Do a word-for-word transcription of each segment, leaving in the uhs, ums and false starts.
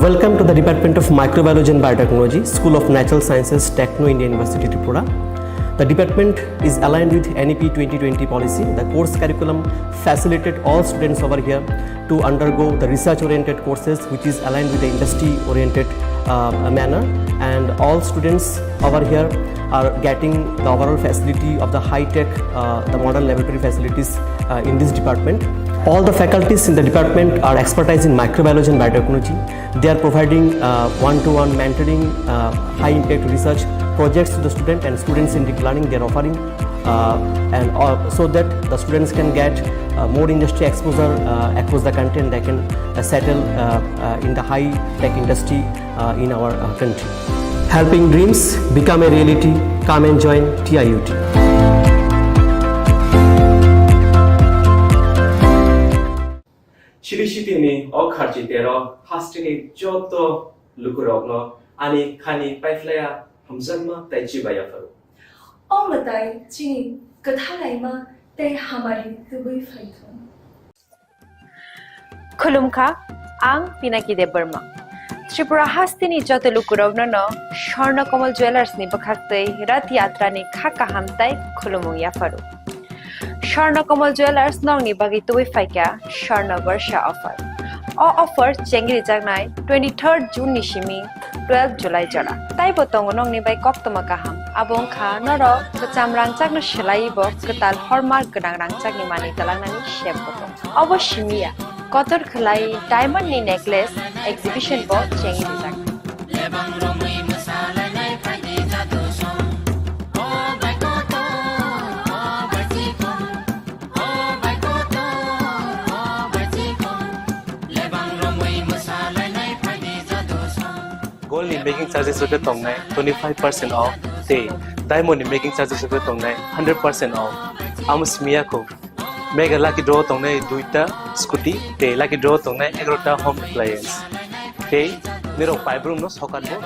Welcome to the Department of Microbiology and Biotechnology, School of Natural Sciences, Techno India University, Tripura. The department is aligned with N E P twenty twenty policy. The course curriculum facilitated all students over here to undergo the research-oriented courses, which is aligned with the industry-oriented, uh, manner. And all students over here are getting the overall facility of the high-tech, uh, the modern laboratory facilities, uh, in this department. All the faculties in the department are expertise in microbiology and biotechnology. They are providing, uh, one-to-one mentoring, uh, high-impact research projects to the student and students in deep learning. They are offering, uh, and, uh, so that the students can get, uh, more industry exposure, uh, across the country, and they can, uh, settle, uh, uh, in the high-tech industry, uh, in our, uh, country. Helping dreams become a reality. Come and join T I U T. Chiri sitini o kharchi tero hasteni joto lukurokno ani khani paiphlaiya hamjakma tei chibaiya pharo. O mwtai chini kwthalaima tei hamari tubui phaithung. Khulumkha, ang Pinaki Debbarma. Tripura hasteni joto lukurokno no Swarna Kamal Jewellers ni bwkhaktwi Rath Yatra ni kha kaham tei khulumung yapharo. Swarna Kamal Jewellers nokni bagwi tubui phaikha Swarna Barsha offer. O offer chengri jaknai twenty-third June ni simi twelve July jora. Taibo tongo nokni bai koktwma kaham. Abo wngkha norok kwcham rangchakno swlaiwi bo kwtal hallmark gwnang rangchakni manwi twlangnani sep bo tongo. Obo simi ya, kotor khwlai diamond ni necklace exhibition bo chengwi rijak. Gold ni making charges rwkhe tongnai twenty five percent off tei diamond ni making charges rwkhe tongnai hundred percent off. Amo simi ya kho. Mega lucky draw tongnai duita scooty tei lucky draw tongnai egarota home appliance. Tei nirok paibrum no sokat bo.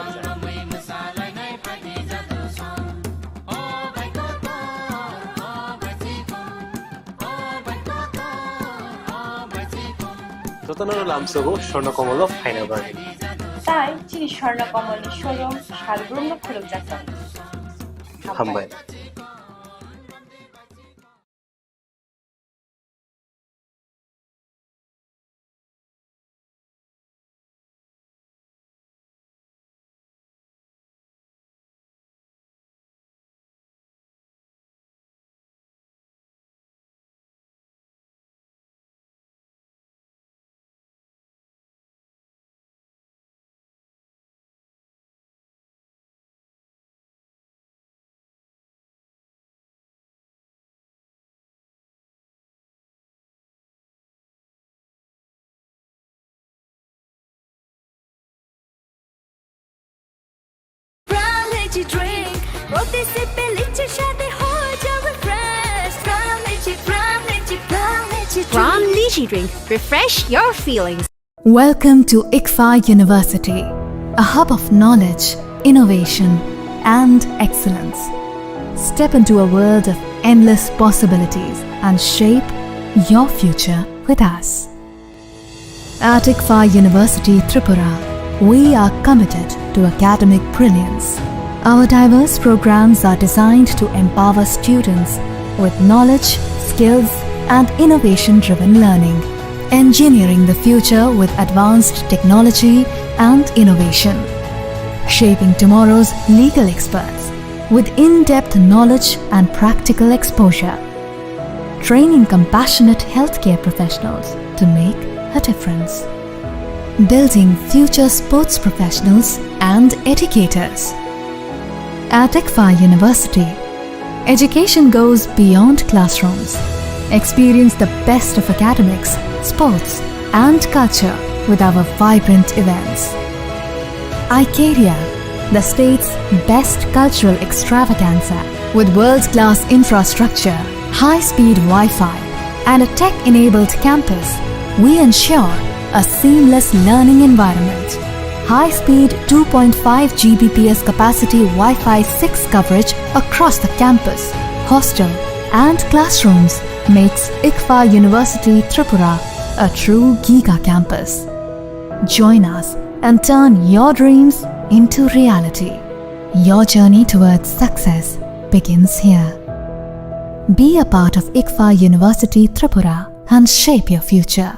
Jotono lamsogo Swarna Kamal o phaina bagwi. Tai chini Swarna Kamal ni showroom salbrum no khulukjak tongo. Hambai. Prime Lychee drink, protisip lychee shade ho jawe fresh. Prime Lychee, Prime Lychee, Prime Lychee drink. Prime Lychee drink, refresh your feelings. Welcome to ICFAI University, a hub of knowledge, innovation, and excellence. Step into a world of endless possibilities and shape your future with us. At ICFAI University Tripura, we are committed to academic brilliance. Our diverse programs are designed to empower students with knowledge, skills, and innovation-driven learning, engineering the future with advanced technology and innovation, shaping tomorrow's legal experts with in-depth knowledge and practical exposure, training compassionate healthcare professionals to make a difference, building future sports professionals and educators. At ICFAI University, education goes beyond classrooms. Experience the best of academics, sports, and culture with our vibrant events. Icaria, the state's best cultural extravaganza, with world-class infrastructure, high-speed Wi-Fi, and a tech-enabled campus, we ensure a seamless learning environment. High-speed two point five G B P S capacity Wi-Fi six coverage across the campus, hostel, and classrooms makes ICFAI University Tripura a true giga campus. Join us and turn your dreams into reality. Your journey towards success begins here. Be a part of ICFAI University Tripura and shape your future.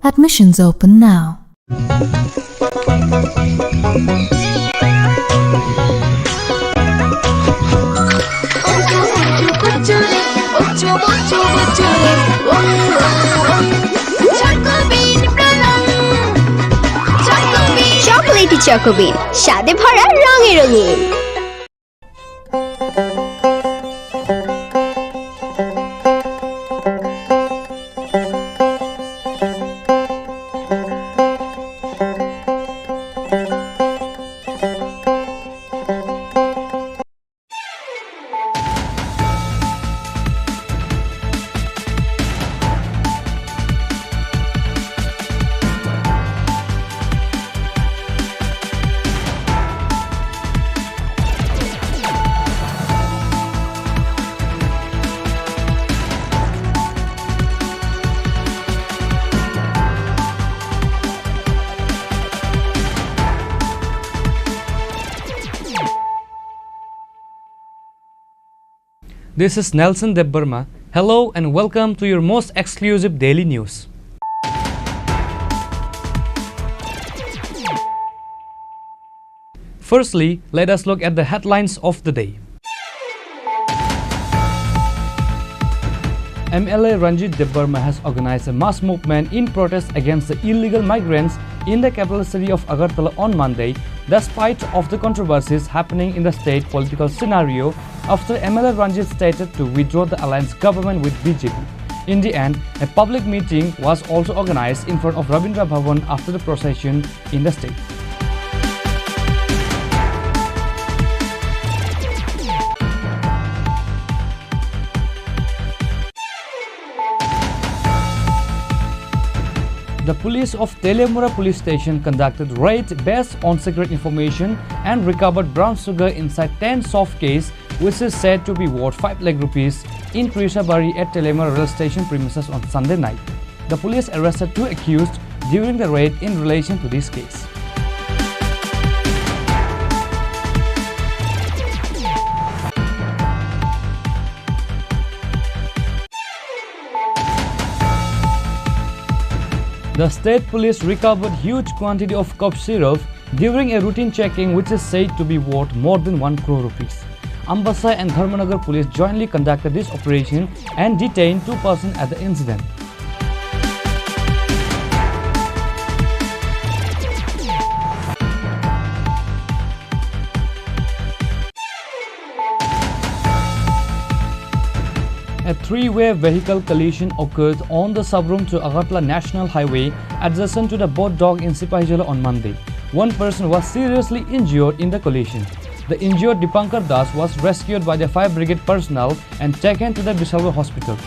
Admissions open now. Chocolatey Choco Bean, স্বাদে ভরা রঙে রঙিন। This is Nelson Debbarma. Hello and welcome to your most exclusive daily news. Firstly, let us look at the headlines of the day. M L A Ranjit Debbarma has organized a mass movement in protest against the illegal migrants in the capital city of Agartala on Monday, despite of the controversies happening in the state political scenario after M L A Ranjit stated to withdraw the alliance government with B J P. In the end, a public meeting was also organized in front of Rabindra Bhavan after the procession in the state. The police of Teliamura police station conducted raid based on secret information and recovered brown sugar inside ten soft case, which is said to be worth five lakh rupees, in Trishabari at Teliamura rail station premises on Sunday night. The police arrested two accused during the raid in relation to this case. The state police recovered huge quantity of cough syrup during a routine checking, which is said to be worth more than one crore rupees. Ambassa and Dharmanagar police jointly conducted this operation and detained two persons at the incident. A three-way vehicle collision occurred on the Sabroom to Agartala National Highway adjacent to the Boat Dock in Sipahijala on Monday. One person was seriously injured in the collision. The injured Dipankar Das was rescued by the fire brigade personnel and taken to the Bishalgarh hospital.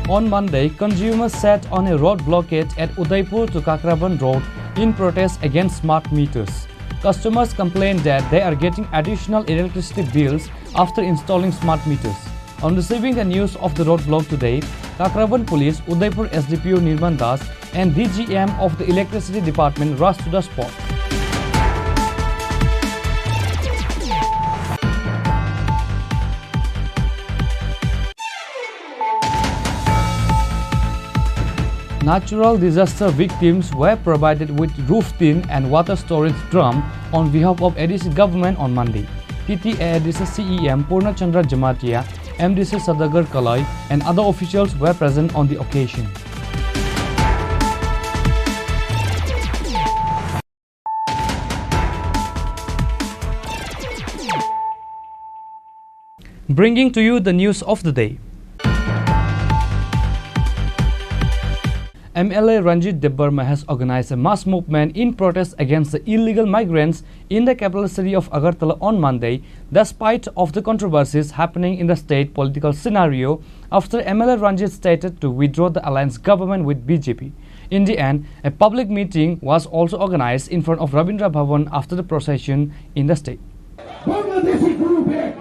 On Monday, consumers sat on a road blockade at Udaipur to Kakraban Road in protest against smart meters. Customers complained that they are getting additional electricity bills after installing smart meters. On receiving the news of the roadblock today, Kakraban Police, Udaipur S D P O Nirman Das and D G M of the Electricity Department rushed to the spot. Natural disaster victims were provided with roof tin and water storage drum on behalf of A D C government on Monday. T T A A D C C E M Purna Chandra Jamatia, M D C Sadagar Kalai, and other officials were present on the occasion. Bringing to you the news of the day. M L A Ranjit Debbarma has organized a mass movement in protest against the illegal migrants in the capital city of Agartala on Monday, despite of the controversies happening in the state political scenario after M L A Ranjit stated to withdraw the alliance government with B J P. In the end, a public meeting was also organized in front of Rabindra Bhavan after the procession in the state. Bangladeshi group hai.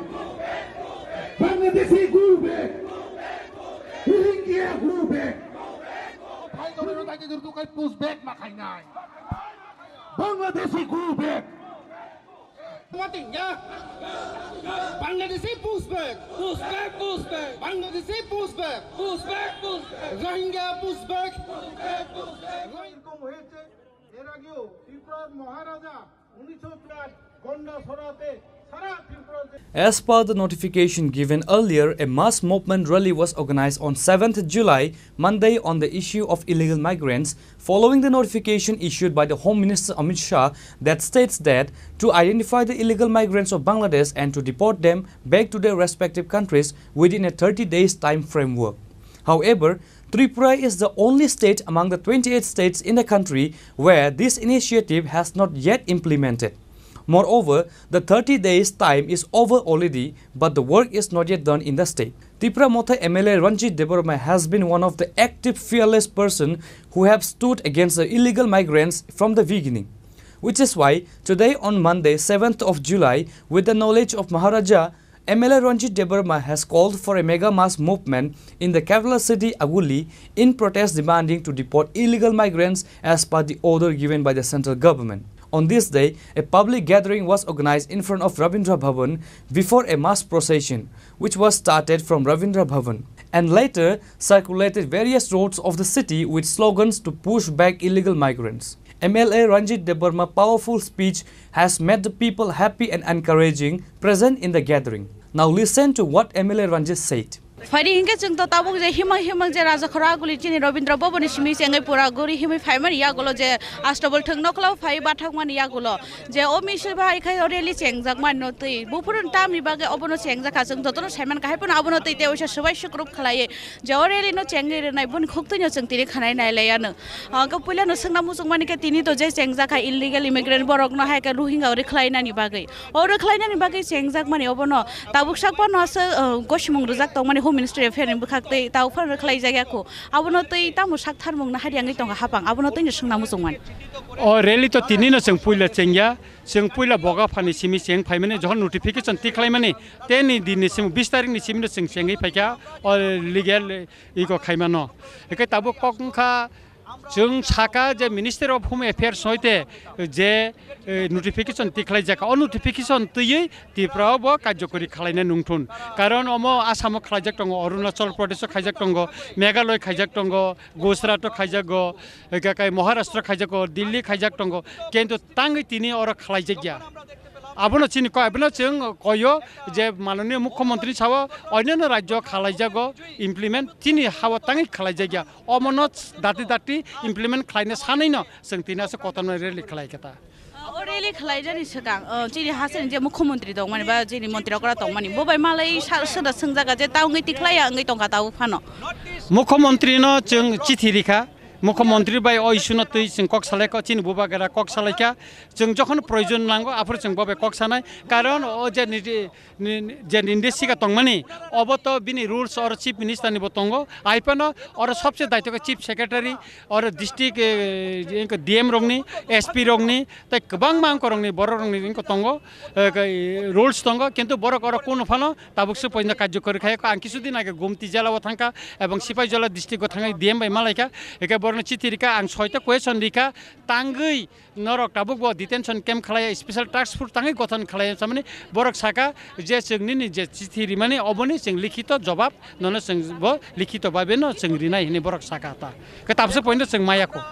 Thai government thai ke jurtu kai push back ma khai nai. Bangladeshi go back. Mating ya. Bangladeshi push back. Push back, push back. Bangladeshi push back. Push back, push back. Rohingya push back. এরকম হয়েছে এর আগেও ত্রিপুরার মহারাজা উনিশশো চুয়াত্তর গন্ডাছড়াতে সারা ত্রিপুরাতে As per the notification given earlier, a mass movement rally was organized on seventh July, Monday, on the issue of illegal migrants, following the notification issued by the Home Minister Amit Shah that states that to identify the illegal migrants of Bangladesh and to deport them back to their respective countries within a thirty days time framework. However, Tripura is the only state among the twenty-eight states in the country where this initiative has not yet implemented. Moreover, the thirty days time is over already, but the work is not yet done in the state. Tipra Motha M L A Ranjit Debbarma has been one of the active, fearless person who have stood against the illegal migrants from the beginning, which is why today, on Monday, seventh of July, with the knowledge of Maharaja, M L A Ranjit Debbarma has called for a mega mass movement in the capital city Aguli in protest demanding to deport illegal migrants as per the order given by the central government. On this day, a public gathering was organized in front of Rabindra Bhavan before a mass procession, which was started from Rabindra Bhavan and later circulated various roads of the city with slogans to push back illegal migrants. M L A Ranjit Debbarma powerful speech has made the people happy and encouraging present in the gathering. Now listen to what M L A Ranjit said. Phaidi hinkhe chwng to tabuk je himang himang je Raja Khoraguli chini Rabindra Bhavan ni simi chengwi pura guri himwi phaimani yagulo je Astabal thwng nokla phai bathakmani yagulo je o misil bai khai o rally chengjak mani no twi buphuru tamni bagwi obono chengjak kha chwng jotono saiman kahai phano abono twi tei oisa swbai sukrub khlaiwi je o rally no chengwi rwnai boni khuktwi no chwng tini khanai nai lai ano. Hwnkhe puila no swngna muchung mani khe tini to je chengjak kha illegal immigrant borok no hai khe Rohingya o rwkhlai nani bagwi. O rwkhlai nani bagwi chengjak mani obono tabuk sak phano se, uh, gosimung rwjak tong mani Home Ministry Affair ni bwkhak tei tabuk phano rwkhlai jak ya kho. Abono twi tamo sak tharmung no hari yangwi tong kha hapang abono twi no swngna muchung mani. O rally to tini no chwng puila chengya. Chwng puila boga phani simi cheng phaimani, jokhon notification tikhlaimani, teni dinni simi bis tarikni simi no chwng chengwi phaikha o legal iko khaimano. Hwnkhe tabuk kok wngkha, chwng saka je Ministry of Home Affairs hoite je, eh, notification tikhlaijak, o notification twiwi Tripura o bo karjokori khlaina nungthun. Karon omo Assam o khlaijak tongo, Arunachal Pradesh o khaijak tongo, Meghalaya khaijak tongo, Gujarat o khaijago, hwnkhe kai Maharashtra khaijago, Delhi khaijak tongo, kintu tangwi tini oro khlaijakya. Abono chini koi, abono chwng koyo je mananiya mukhyamantri sao onyono rajyo khlaijago implement, chini hao tangwi khlaijakya. Omono dati dati implement khlaina sanwi no chwng tini aswk kotorma rally khlai khe ta. O rally khlainani swkang, o, chini hasteni je mukhyamantri tongmani ba chini montri okra tongmani, bo bai malai sa-, swda swngjak je ta wngwi tikhlaiya wngwi tongkha tabuk phano. Mukhyamantri no chwng chithi rikha, mukhyamantri bai o issue no twi chwng kok salaikha, chini bubagra kok salaikha, chwng jokhon proyojon nango aphuru chwng bo bai kok sanai, karon o je niji ni, ni, je ninde siga tongmani, obo to bini rules oro Chief Minister ni bo tongo, hai phano oro sobse daityo khe Chief Secretary, oro district, eh, D M rokni, S P rokni, tei kwbangma angkorokni, bororokni wngkha tongo, eh, kei rules tongo, kintu borok oro kunu phano tabuk se poino karjokori khai kha. Ang kisu din age Gumti jela o thangkha ebong Sipaijala district o thangwi D M bai malaikha, eke borokno chithi rikha, ang soita question rikha, tangwi norok tabuk bo detention camp khlai, special task force tangwi gothon khlai samani borok saka je chwng nini je chithi rimani oboni chwng likhito jobab nono chwng bo likhito babe no chwng rinai hinwi borok saka ta. Ke tabse poino chwng maya kho.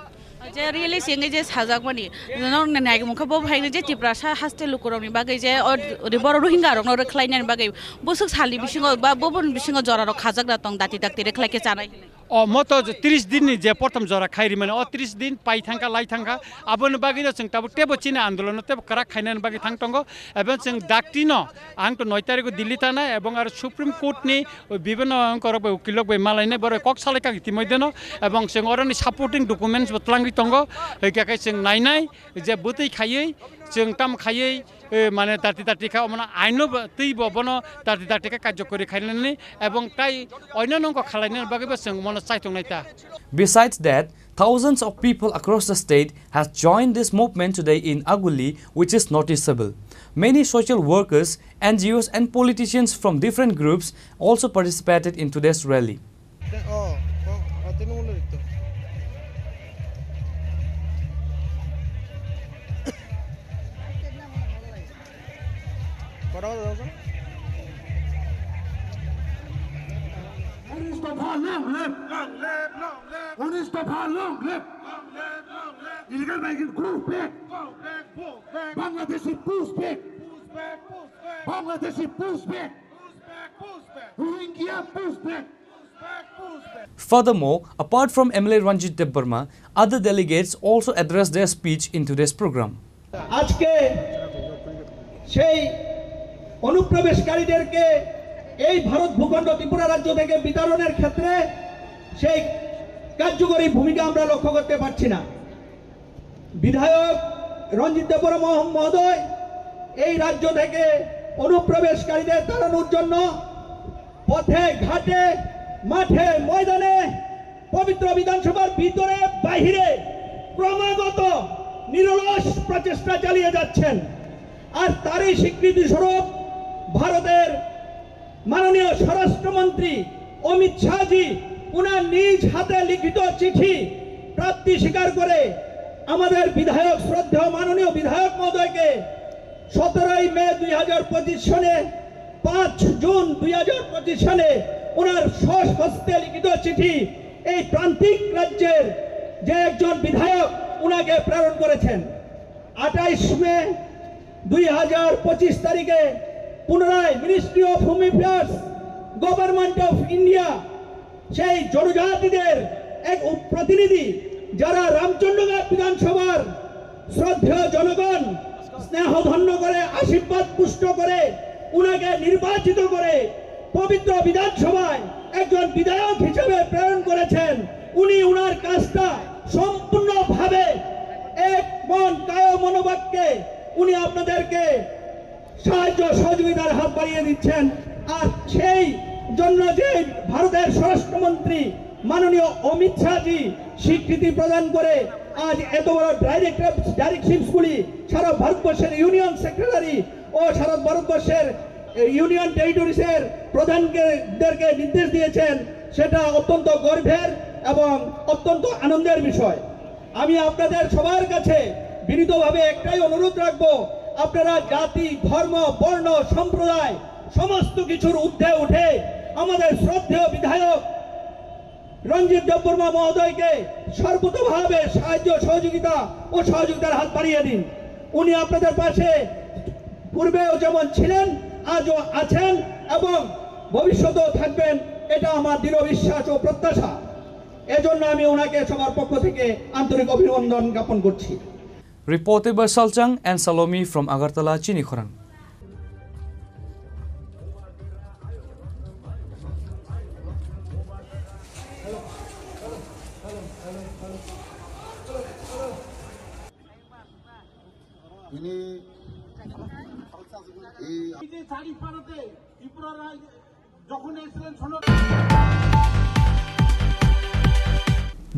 Je rally sengwi je sajakmani, norokni naimungkha bo hai je Tiprasa haste lukurokni bagwi je o ri-, boro Rohingya rokno rwkhlainani bagwi bwswk salni bisingo ba boboni bisingo jorarok khajakna tong dati dakti rwkhlai khe chanai hinwi. O moto je tris din ni je prothom jora khai rimani, o tris din pai thangkha, lai thangkha, aboni bagwi no chwng tabuk tebo chini andolono tebo kwrak khainani bagwi thang tongo, ebong chwng dakti no ang to noi tarikh o Delhi thanai ebong aro Supreme Court ni bibhinno angkorok bai ukilok bai malainai borok kok salai kha itimodhye no, ebong chwng oroni supporting documents bo twlangwi tongo, hwnkhe khe chwng nainai je bwtwi khaiwi chwng tam khaiwi, eh, mane dati dati kha, omono aino bo, twi bo bono dati dati kha karjokori khainani ebong tai oino nongkho khalainani bagwi bo chwng mono chaitongnai ta. Besides that, thousands of people across the state has joined this movement today in Aguli, which is noticeable. Many social workers, N G Os and politicians from different groups also participated in today's rally. Oh, oh, oh, tiene uno listo. উনিশ দফা long live! Long live, long live! উনিশ দফা long live! Long live, long live! Illegal migrant, go back! Go back, go back! Bangladeshi, push back! Push back, push back! Bangladeshi, push back! Push back, push back! Rohingya, push back! Push back, push back! Furthermore, apart from M L A Ranjit Debbarma, other delegates also addressed their speech in today's program. আজকে সেই অনুপ্রবেশকারীদেরকে এই ভারত ভূখণ্ড ত্রিপুরা রাজ্য থেকে বিতাড়নের ক্ষেত্রে সেই কার্যকরী ভূমিকা আমরা লক্ষ্য করতে পারছি না। বিধায়ক রঞ্জিত দেববর্মা মহ-, মহোদয় এই রাজ্য থেকে অনুপ্রবেশকারীদের তাড়ানোর জন্য পথে ঘাটে, মাঠে ময়দানে, পবিত্র বিধানসভার ভিতরে বাহিরে ক্রমাগত নিরলস প্রচেষ্টা চালিয়ে যাচ্ছেন। আর তারই স্বীকৃতি স্বরূপ ভারতের মাননীয় স্বরাষ্ট্রমন্ত্রী অমিত শাহজি উনার নিজ হাতে লিখিত চিঠি প্রাপ্তি স্বীকার করে আমাদের বিধায়ক, শ্রদ্ধেয় মাননীয় বিধায়ক মহোদয়কে সতেরোই মে দুই হাজার পঁচিশ সনে, পাঁচ জুন দুই হাজার পঁচিশ সনে ওনার স্বহস্তে লিখিত চিঠি এই প্রান্তিক রাজ্যের যে একজন বিধায়ক ওনাকে প্রেরণ করেছেন। আঠাইশ মে দুই হাজার পঁচিশ তারিখে পুনরায় Ministry of Home Affairs, Government of India সেই জনজাতিদের এক উপ-, প্রতিনিধি, যারা রামচন্দ্রঘাট বিধানসভার শ্রদ্ধেয় জনগণ স্নেহধন্য করে, আশীর্বাদ পুষ্ট করে, উনাকে নির্বাচিত করে পবিত্র বিধানসভায় একজন বিধায়ক হিসেবে প্রেরণ করেছেন। উনি উনার কাজটা সম্পূর্ণভাবে এক মন কায় মনোবাক্যে উনি আপনাদেরকে সাহায্য সহযোগিতার হাত বাড়িয়ে দিচ্ছেন। আর সেই জন্য যে ভারতের স্বরাষ্ট্রমন্ত্রী মাননীয় অমিত শাহজি স্বীকৃতি প্রদান করে আজ এত বড় ডাইরেক্টর, ডাইরেকশনসগুলি সারা ভারতবর্ষের ইউনিয়ন সেক্রেটারি ও সারা ভারতবর্ষের ইউনিয়ন টেরিটরিজের প্রধানদেরকে নির্দেশ দিয়েছেন, সেটা অত্যন্ত গর্বের এবং অত্যন্ত আনন্দের বিষয়। আমি আপনাদের সবার কাছে বিনীতভাবে একটাই অনুরোধ রাখবো, আপনারা জাতি, ধর্ম, বর্ণ, সম্প্রদায় সমস্ত কিছুর ঊর্ধ্বে উঠে আমাদের শ্রদ্ধেয় বিধায়ক রঞ্জিত দেববর্মা মহোদয়কে সর্বতোভাবে সাহায্য সহযোগিতা ও সহযোগিতার হাত বাড়িয়ে দিন। উনি আপনাদের পাশে পূর্বেও যেমন ছিলেন, আজও আছেন এবং ভবিষ্যতেও থাকবেন, এটা আমার দৃঢ় বিশ্বাস ও প্রত্যাশা। এজন্য আমি ওনাকে সবার পক্ষ থেকে আন্তরিক অভিনন্দন জ্ঞাপন করছি। Reported by Salchang and Salomi from Agartala, Chini Khorang. Ini এই যে চারি পাড়াতে ত্রিপুরা রাজ্য যখন এসেছিলেন, শোনো।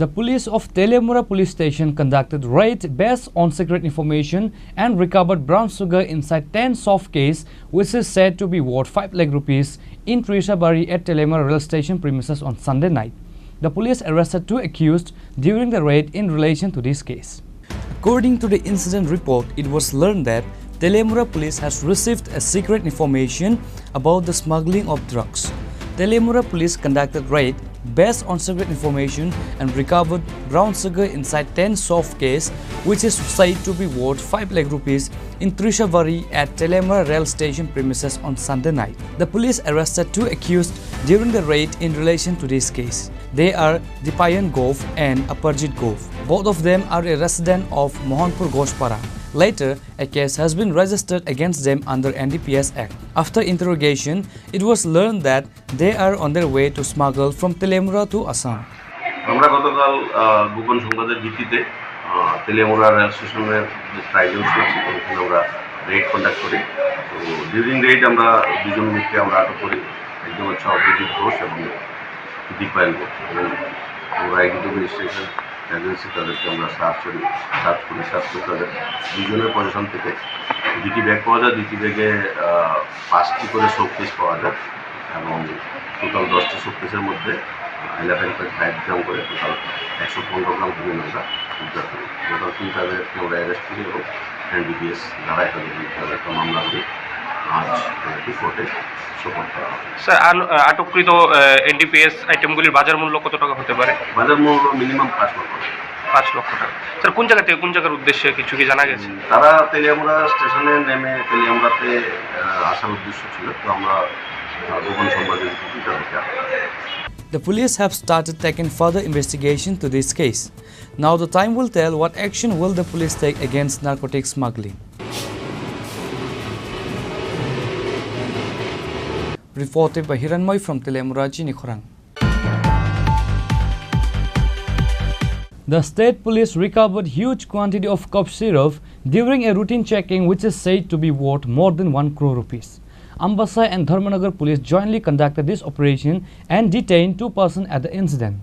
The police of Teliamura police station conducted raid based on secret information and recovered brown sugar inside ten soft case, which is said to be worth five lakh rupees, in Trishabari at Teliamura rail station premises on Sunday night. The police arrested two accused during the raid in relation to this case. According to the incident report, it was learned that Teliamura police has received a secret information about the smuggling of drugs. Teliamura police conducted raid based on secret information and recovered brown sugar inside ten soft case, which is said to be worth five lakh rupees, in Trishabari at Teliamura rail station premises on Sunday night. The police arrested two accused during the raid in relation to this case. They are Dipayan Gov and Aparjit Gov. Both of them are a resident of Mohanpur Ghoshpara. Later, a case has been registered against them under N D P S Act. After interrogation, it was learned that they are on their way to smuggle from Teliamura to Assam. আমরা গতকাল, আহ, গোপন সংবাদের ভিত্তিতে, আহ, তেলিয়ামুড়া রেল স্টেশনের যে ট্রাইজেন্স আছে, ওখানে আমরা রেড কন্ডাক্ট করি। তো ডিউরিং রেড আমরা দুজন লোককে আমরা আটক করি, একজন হচ্ছে অভিজিৎ ঘোষ এবং দীপায়ন ঘোষ। এবং আমরা এগ্রিকালচার রেজিস্ট্রেশন এজেন্সি তাদেরকে আমরা সার্চ করি, সার্চ করি, সার্চ করে তাদের দুজনের পজিশন থেকে দুটি ব্যাগ পাওয়া যায়, দুটি ব্যাগে, আহ, পাঁচটি করে শোকেস পাওয়া যায় এবং টোটাল দশটি শোকেসের মধ্যে ইলেভেন পয়েন্ট ফাইভ গ্রাম করে টোটাল একশো পনেরো গ্রাম হেরোইন আমরা উদ্ধার করি। টোটাল তিন তাদেরকে আমরা অ্যারেস্ট করি এবং এনডিপিএস ধারায় তাদের বিরুদ্ধে আমরা একটা মামলা করি। আজ রিপোর্টে সুপর করা হবে। স্যার, আন-, আটককৃত, আহ, এনডিপিএস আইটেমগুলির বাজার মূল্য কত টাকা হতে পারে? বাজার মূল্য মিনিমাম পাঁচ লক্ষ টাকা। পাঁচ লক্ষ টাকা। স্যার, কোন জায়গা থেকে কোন জায়গার উদ্দেশ্যে কিছু কি জানা গেছে? উম, তারা তেলিয়ামুড়া স্টেশনে নেমে তেলিয়ামুড়াতে, আহ, আসার উদ্দেশ্য ছিল, তো আমরা, আহ, গোপন সংবাদে তাদেরকে আটক করি। The police have started taking further investigation to this case. Now the time will tell what action will the police take against narcotic smuggling. Reported by Hiranmoy from Teliamura Chinikhorang. The state police recovered huge quantity of cough syrup during a routine checking, which is said to be worth more than one crore rupees. Ambasa and Dharmanagar police jointly conducted this operation and detained two persons at the incident.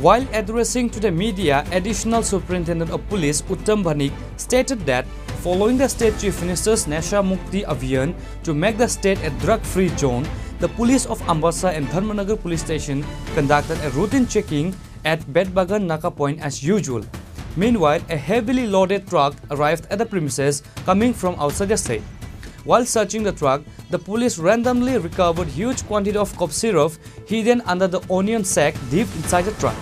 While addressing to the media, Additional Superintendent of Police Uttam Bhanik stated that following the state Chief Minister's Nasha Mukti Abhiyan to make the state a drug-free zone, the police of Ambasa and Dharmanagar police station conducted a routine checking at Betbagan Naka point as usual. Meanwhile, a heavily loaded truck arrived at the premises coming from outside the state. While searching the truck, the police randomly recovered huge quantity of cough syrup hidden under the onion sack deep inside the truck.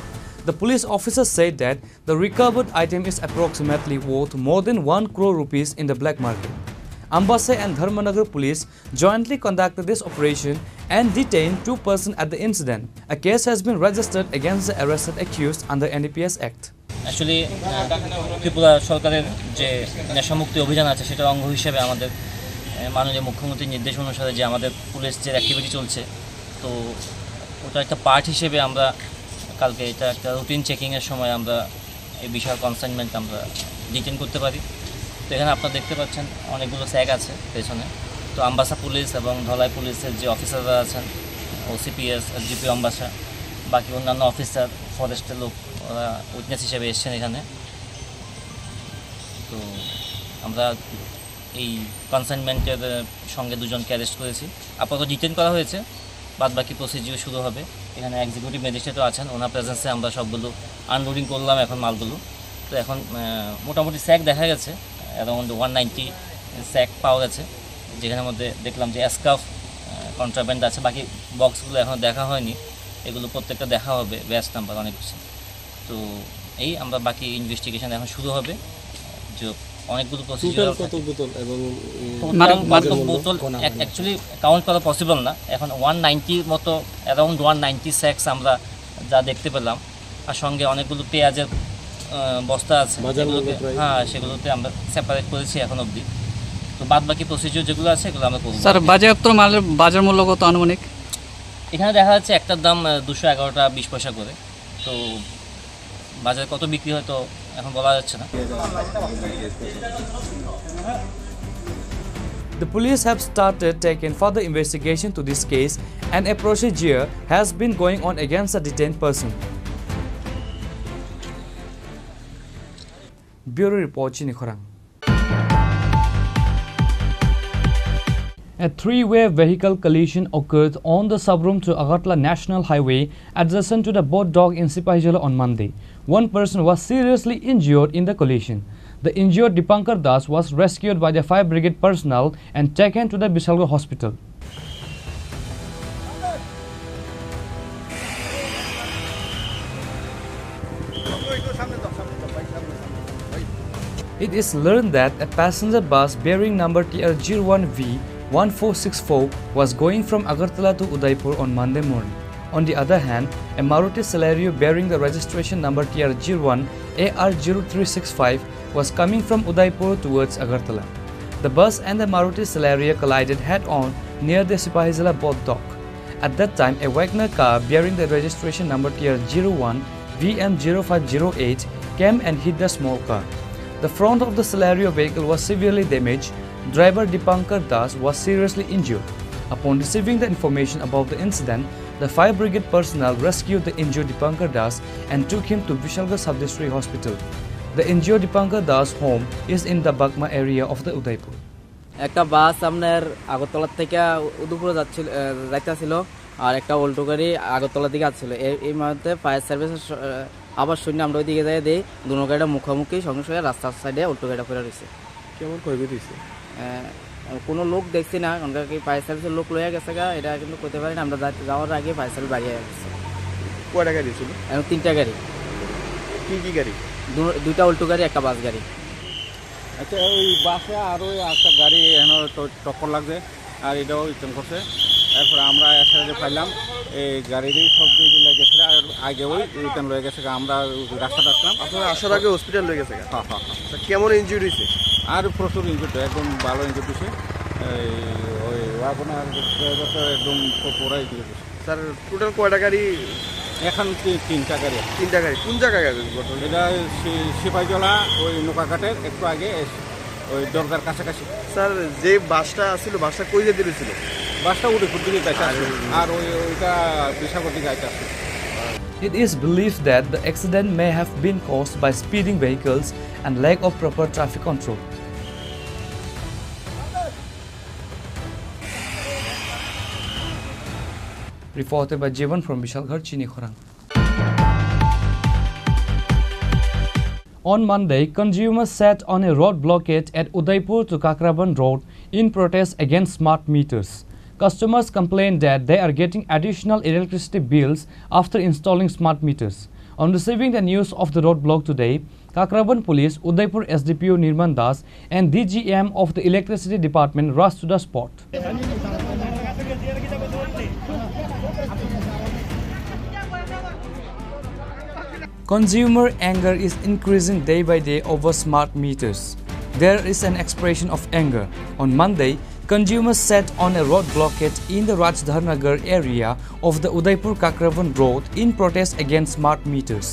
The police officer said that the recovered item is approximately worth more than one crore rupees in the black market. Ambasa and Dharmanagar police jointly conducted this operation and detained two persons at the incident. A case has been registered against the arrested accused under N D P S Act. Actually, uh, Tripura সরকারের যে নেশামুক্তি অভিযান আছে, সেটার অঙ্গ হিসেবে আমাদের, আহ, মাননীয় মুখ্যমন্ত্রীর নির্দেশ অনুসারে যে আমাদের পুলিশ যে অ্যাক্টিভিটি চলছে, তো ওটা একটা পার্ট হিসেবে আমরা কালকে এটা একটা রুটিন চেকিংয়ের সময় আমরা এই বিশাল কনসাইনমেন্ট আমরা ডিটেন করতে পারি। তো এখানে আপনারা দেখতে পাচ্ছেন অনেকগুলো স্যাক আছে পেছনে। তো আম্বাসা পুলিশ এবং ধলাই পুলিশের যে অফিসাররা আছেন, ওসিপিএস, এসডিপিও আম্বাসা, বাকি অন্যান্য অফিসার, ফরেস্টের লোক, ওরা উইটনেস হিসেবে এসছেন এখানে। তো আমরা এই কনসাইনমেন্টের, আহ, সঙ্গে দুজনকে অ্যারেস্ট করেছি। আপাতত ডিটেন করা হয়েছে, বাদ বাকি প্রসিডিউর শুরু হবে। এখানে এক্সিকিউটিভ ম্যাজিস্ট্রেটও আছেন, ওনার প্রেজেন্সে আমরা সবগুলো আনলোডিং করলাম এখন মালগুলো। তো এখন, আহ, মোটামুটি স্যাক দেখা গেছে, অ্যারাউন্ড ওয়ান নাইনটি স্যাক পাওয়া গেছে, যেখানের মধ্যে দেখলাম যে স্কার্ফ, আহ, কন্ট্রাব্যান্ড আছে, বাকি বক্সগুলো এখনও দেখা হয়নি, এগুলো প্রত্যেকটা দেখা হবে, ব্যাচ নাম্বার অনেক কিছু। তো এই আমরা বাকি ইনভেস্টিগেশন এখন শুরু হবে। যে অনেকগুলো প্রসিডিউর টোটাল কত থাকে। বোতল এবং, উম, টোটাল মানে কত বাজার মূল্য? বোতল গোনা হয়নি। অ্যাকচুয়ালি কাউন্ট করা পসিবল না। এখন ওয়ান নাইনটির মতো, অ্যারাউন্ড ওয়ান নাইনটি স্যাক্স আমরা যা দেখতে পেলাম, আর সঙ্গে অনেকগুলো পেঁয়াজের, আহ, বস্তা আছে, বাজার মূল্য সেগুলোকে, প্রায়? হ্যাঁ, সেগুলোতে আমরা সেপারেট করেছি এখন অবধি। তো বাদ বাকি প্রসিডিউর যেগুলো আছে, এগুলো আমরা করবো। স্যার, বাজেয়াপ্ত মালের বাজার মূল্য কত আনুমানিক? এখানে দেখা যাচ্ছে একটার দাম, আহ, দুশো এগারো টাকা বিশ পয়সা করে। তো বাজারে কত বিক্রি হয় তো এখন বলা যাচ্ছে না। The police have started taking further investigation to this case and a procedure has been going on against the detained person. Bureau Report, Chinikhorang. A three-way vehicle collision occurred on the Sabroom to Agartala National Highway adjacent to the Bodh Dock in Sipahijala on Monday. One person was seriously injured in the collision. The injured Dipankar Das was rescued by the fire brigade personnel and taken to the Bishalgarh Hospital. It is learned that a passenger bus bearing number T R zero one V one four six four was going from Agartala to Udaipur on Monday morning. On the other hand, a Maruti Celerio bearing the registration number T R zero one A R zero three six five was coming from Udaipur towards Agartala. The bus and the Maruti Celerio collided head-on near the Sipahijala Bodh Dock. At that time, a Wagoner car bearing the registration number T R zero one V M zero five zero eight came and hit the small car. The front of the Celerio vehicle was severely damaged. Driver Dipankar Das was seriously injured. Upon receiving the information about the incident, the fire brigade personnel rescued the injured Dipankar Das and took him to Bishalgarh Sub-District Hospital. The injured Dipankar Das' home is in the Bagma area of the Udaipur. একটা বাস আপনার আগরতলা থেকে উদয়পুরে যাচ্ছিল, আহ, যাইতেছিল, আর একটা অল্টো গাড়ি আগরতলার দিকে আসছিল। এই, এই মুহূর্তে ফায়ার সার্ভিসের স-, আহ, আবার শুনে আমরা ওইদিকে যাই, দেখি দুনো গাড়িটা মুখোমুখি, সঙ্গে সঙ্গে রাস্তার সাইডে অল্টো গাড়িটা পড়ে রয়েছে। কেমন ক্ষয়ক্ষতি হয়েছে? আহ, কোনো লোক দেখছি না, কারণ কি ফায়ার সার্ভিসের লোক লইয়া গেছে গা, এটা কিন্তু করতে পারি না। আমরা যা-, যাওয়ার আগে ফায়ার সার্ভিস বাড়ি হয়ে গেছে। কয়টা গাড়ি ছিল? এখন তিনটা গাড়ি। কি কি গাড়ি? দু-, দুইটা অল্টো গাড়ি, একটা বাস গাড়ি। আচ্ছা, ওই বাসে আর ওই একটা গাড়ি এনে তো টক্কর লাগছে, আর এটাও রিটার্ন করছে। এরপরে আমরা এসে যে পাইলাম, এই গাড়িরই সব দিয়ে দিলে গেছে, আর আগে ওই রিটার্ন লয়ে গেছে, আমরা রাস্তা ডাকলাম। আপনারা আসার আগে হসপিটাল লয়ে গেছে? হ্যাঁ, হ্যাঁ, হ্যাঁ। তা কেমন ইনজুরি হয়েছে? আর প্রচুর ইনজুরি, একদম ভালো ইনজুরি হয়েছে। এই ওই ওয়াগনার ড্রাইভার তো একদম পুরাই ইনজুরি হয়েছে। স্যার, টোটাল কয়টা গাড়ি? এখন তি-, তিনটা গাড়ি। তিনটা গাড়ি। কোন জায়গায় ঘটনা? এটা সি-, সিপাহীজলা, ওই নৌকাঘাটের একটু আগে এসে, ওই দরগার কাছাকাছি। স্যার, যে বাসটা ছিল, বাসটা কই যেতে ছিল? বাসটা উদয়পুর দিকে যাইতে আর আসছিল। আর ওই, ওইটা বিশালগড় দিকে যাইতে আসছিল। It is believed that the accident may have been caused by speeding vehicles and lack of proper traffic control. Reported by Jivan from Bishalgarh, Chinikhorang. On Monday, consumers sat on a road blockade at Udaipur to Kakraban Road in protest against smart meters. Customers complained that they are getting additional electricity bills after installing smart meters. On receiving the news of the roadblock today, Kakraban Police, Udaipur S D P O Nirman Das and D G M of the Electricity Department rushed to the spot. Consumer anger is increasing day by day over smart meters. There is an expression of anger. On Monday, consumers sat on a road blockade in the Rajdharnagar area of the Udaipur Kakravan Road in protest against smart meters.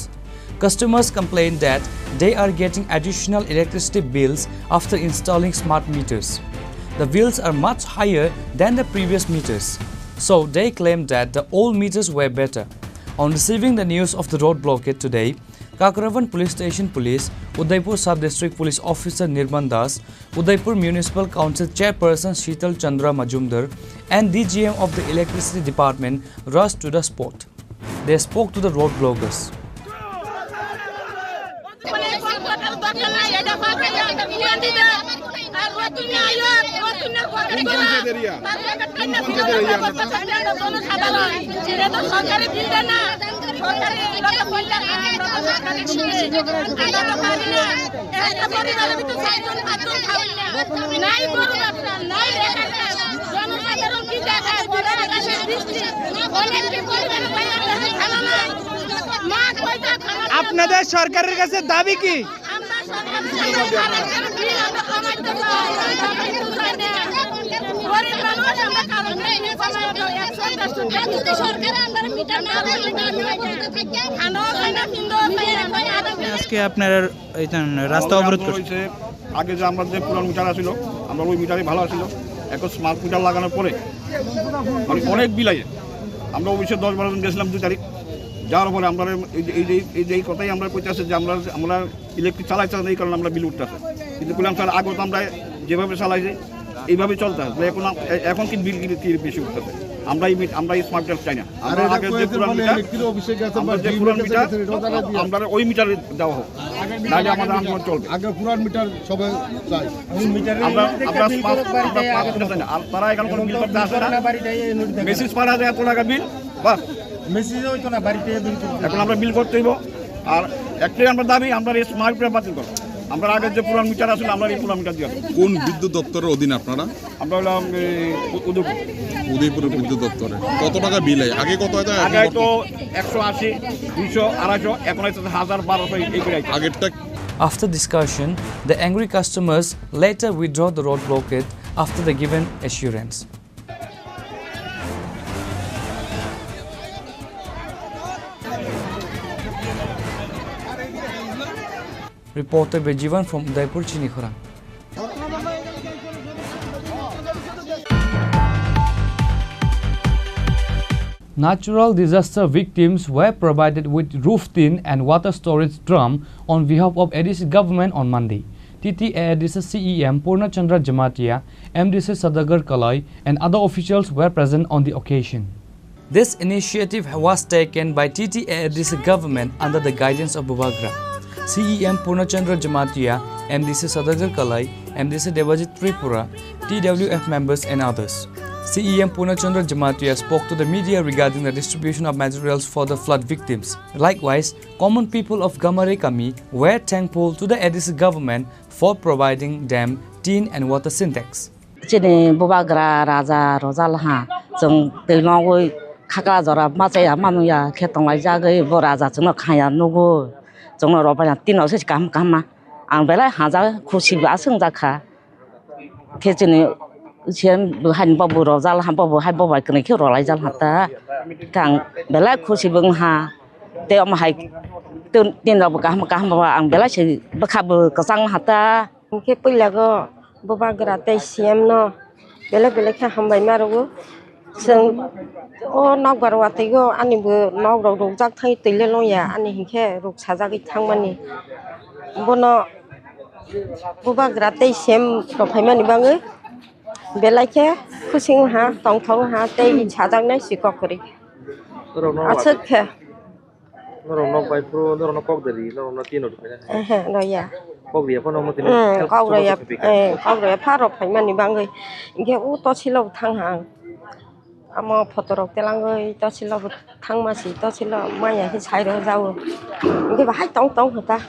Customers complain that they are getting additional electricity bills after installing smart meters. The bills are much higher than the previous meters, so they claim that the old meters were better. On receiving the news of the road blockade today, Kakravan Police Station Police, Udaipur Sub-District Police Officer Nirman Das, Udaipur Municipal Council Chairperson Shital Chandra Majumdar, and D G M of the Electricity Department rushed to the spot. They spoke to the road blockers. আপনাদের সরকারের কাছে দাবি কি? আজকে আপনারা এই রাস্তা অবরোধ করছেন। আগে যে আমরা যে পুরান মিটার আছিল, আমরা ওই মিটারই ভালো আছিল। এখন স্মার্ট মিটার লাগানোর পরে মানে অনেক বিল আইছে। আমরা অফিসে দশ বারো জন গেছিলাম দুই তারিখ, যাওয়ার পরে আমরা এই যে, এই যে, এই যে এই কথাই আমরা কইতেছি যে আমরা, আমরা ইলেকট্রিক চালাইতে না, এই কারণে আমরা বিল উঠতেছে। কিন্তু বললাম, "স্যার, আগে তো আমরা যেভাবে চালাইছি, এইভাবে চলতে হবে। এখন আম-, এ-, এখন কি বিল কি, কি বেশি উঠতেছে? আমরা এই মিট-, আমরা এই স্মার্ট মিটার চাই না। আমরা আগে যে পুরান মিটার, আমরা যে পুরান মিটার, আমরা ওই মিটারে দেওয়া হোক, নাহলে আমাদের আন্দোলন চলবে।" আগে পুরান মিটার সবাই চাই। আমরা, আমরা স্মার্ট, আমরা স্মার্ট মিটার চাই না। আর তারা এখানে কোনো বিল করতে আসে না। মেসেজ পাঠা যায় এত টাকা বিল, বাস। মেসেজ হইতো না, বাড়িতে বিল করতে। এখন আমরা বিল করতে হইব। আর একটাই আমরা দাবি, আমরা এই স্মার্ট মিটার বাতিল করো। আমরা আগের যে পুরান মিটার আসলে আমরা এই পুরান মিটার দিয়ে দেবো। কোন বিদ্যুৎ দপ্তরের অধীন আপনারা? আমরা হলাম এই উ-, উদয়পুর। উদয়পুরের বিদ্যুৎ দপ্তরে। কত টাকা বিল হয়? আগে কত হতো? এখন আগে হয়তো কত? একশো আশি, দুইশো, আড়াইশো, এখন হয়তো হাজার, বারোশো এই করে। আগেরটা After discussion, the angry customers later withdraw the road blockade after the given assurance. Reporter Bejivan from Udaipur, Chinikhorang. Natural disaster victims were provided with roof tin and water storage drum on behalf of A D C government on Monday. T T A A D C C E M Purna Chandra Jamatia, M D C Saudagar Kalai, and other officials were present on the occasion. This initiative was taken by T T A A D C government under the guidance of Bubagra. C E M Purna Chandra Jamatia, M D C Saudagar Kalai, M D C Debajit Tripura, T W F members and others. C E M Purna Chandra Jamatia spoke to the media regarding the distribution of materials for the flood victims. Likewise, common people of Gamari Kami were thankful to the A D C government for providing them tin and water sintex. Chini bubagra raja rojal ha, chwng twi nogwi khakla jora ma chaya ma nungya khe tonglaijagwi bo raja chwngno khaya nugo, chwngno rw baina tin rok se kaham kaham ma. Ang belai hajak khusi bo aswk wngjakha. Khe chini C M bo haini bobo rojal ha, bobo hai bobai kwnwi khe rwlaijal ha ta. Khe ang belai khusi bo wngha. Tei omo hai tin, tin rok bo kaham kaham bo ang belai se bwkha bo kwchang ha ta. Hwnkhe puila go bubagra tei C M no belai belai khe hambai ma rwo. Chwng o nokbar watwi go ani bo nok rok rukjak thai twi le longya ani hinkhe ruk sajagwi thangmani. Bono bubagra tei C M rok phaimani bagwi belai khe khusi wngha, tongthok wngha tei sajaknai si kok kwrwi. Aswk khe. Norok nok bai phuru norok no kok de ri, norok no tin rw phai na. Ehe, rw ya. Kok ri ya phano mo tini. Hmm, kok rw ya, eh, kok rw ya pha rok phai mani bangwi. Hinkhe u tosi lo thang ha ang. Amo photo rok telangwi tosi lo thang ma si, tosi lo maya hi sai rw jao. Hinkhe bahai tong tong hota.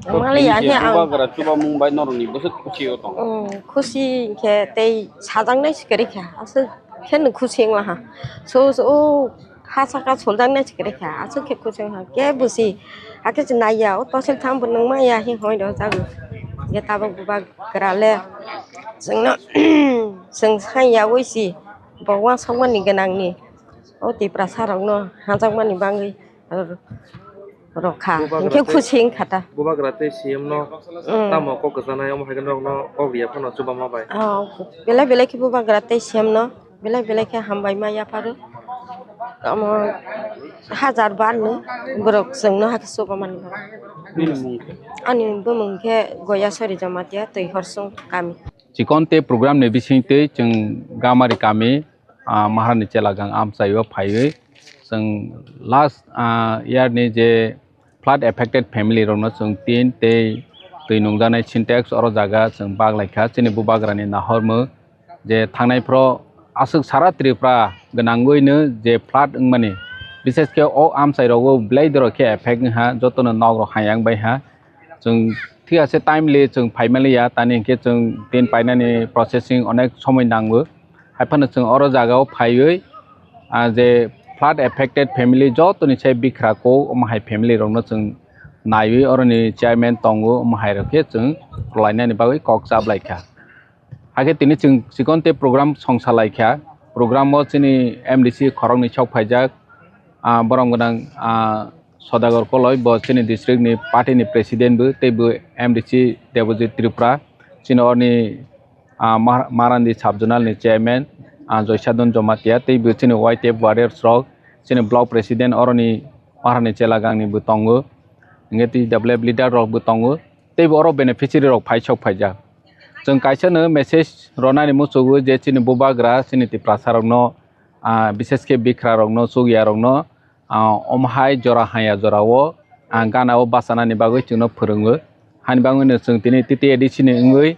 Mali ya he ang. Bubagra chuba mung bai norok ni bwswk khusi o tong. Hmm, khusi hinkhe tei sajak nai si kwrwi kha. Aswk khe no khusi wng la ha. So, so, o. Ha saka soljak nai se kwrwi kha, aswk khe kuchung ha, kebo se, hakhe se naiya, o tosil tham bo nung maya, he hoi rw jago. Hinkhe tabuk bubagra le, chwngno, chwng sai yaui se, bo uansukmani gwnangni, o Tiprasa rokno hajakmani bagwi rw kha, hinkhe khusi wng kha ta. Bubagra tei C M no, mm, tamo kok kwchanai, omo hai khe norokno kok riya phano chuba ma bai. Oh, belai belai khe bubagra tei C M no. Belai belai khe hambai ma yapharo. Omo hajar bar ni borok chwngno hakhe chuba mani. Nini mung khe? Ani bumung khe Goyasori Jamatia, Twi Horsong kami. Chikon tei program ni bising twi chwng Gamari kami, ah, Maharani Chelagang amchaio phaiwi chwng last, ah, year ni je flood affected family rokno chwng tin tei twi nungjaknai sintex oro jaga chwng bak lai kha. Chini bubagrani nahormung je thangnai phoro aswk sara Tripura gwnangwino je flood wngmani, bishesh khe o amchai rogo belai dorok khe effect wngha, jotono nok rok hayang bai ha. Chwng thik ase timely chwng phai manliya, tani hinkhe chwng tin painani processing onek somoi nango. Haiphano chwng oro jagao phaiwi, ah, je flood affected family jotoni se bikra kok, omo hai family rokno chwng naiwi oroni chairman tongo, omo hai rok khe chwng rwlainani bagwi kok chaplaikha. Hakhe tini chwng chikon tei program songsa laikha. Program o chini M D C khoroknwi sok phaijak, ah, borom gwnang, ah, Sodagar Koloi, bo chini district ni party ni president bo, tei bo M D C Debojit Tripura, chini orni ah, Mar-, Marandi sub-zonal ni chairman, ah, Joysadon Jomatia, tei bo chini Y T F warriors rok, chini block president oroni Maharani Chelagang ni bo tongo, hingke T W F leader rok bo tongo, tei bo oro beneficiary rok phai sok phaijak. Chwng kaisa no message ronani muchugo je chini bubagra, chini Tiprasa rokno, ah, bishesh khe bikra rokno, chukya rokno, ah, omo hai jora haya jorao, ah, gana o bachanani bagwi chwngno phwrwngo. Hani bagwino chwng tini T T A D C ni wngwi,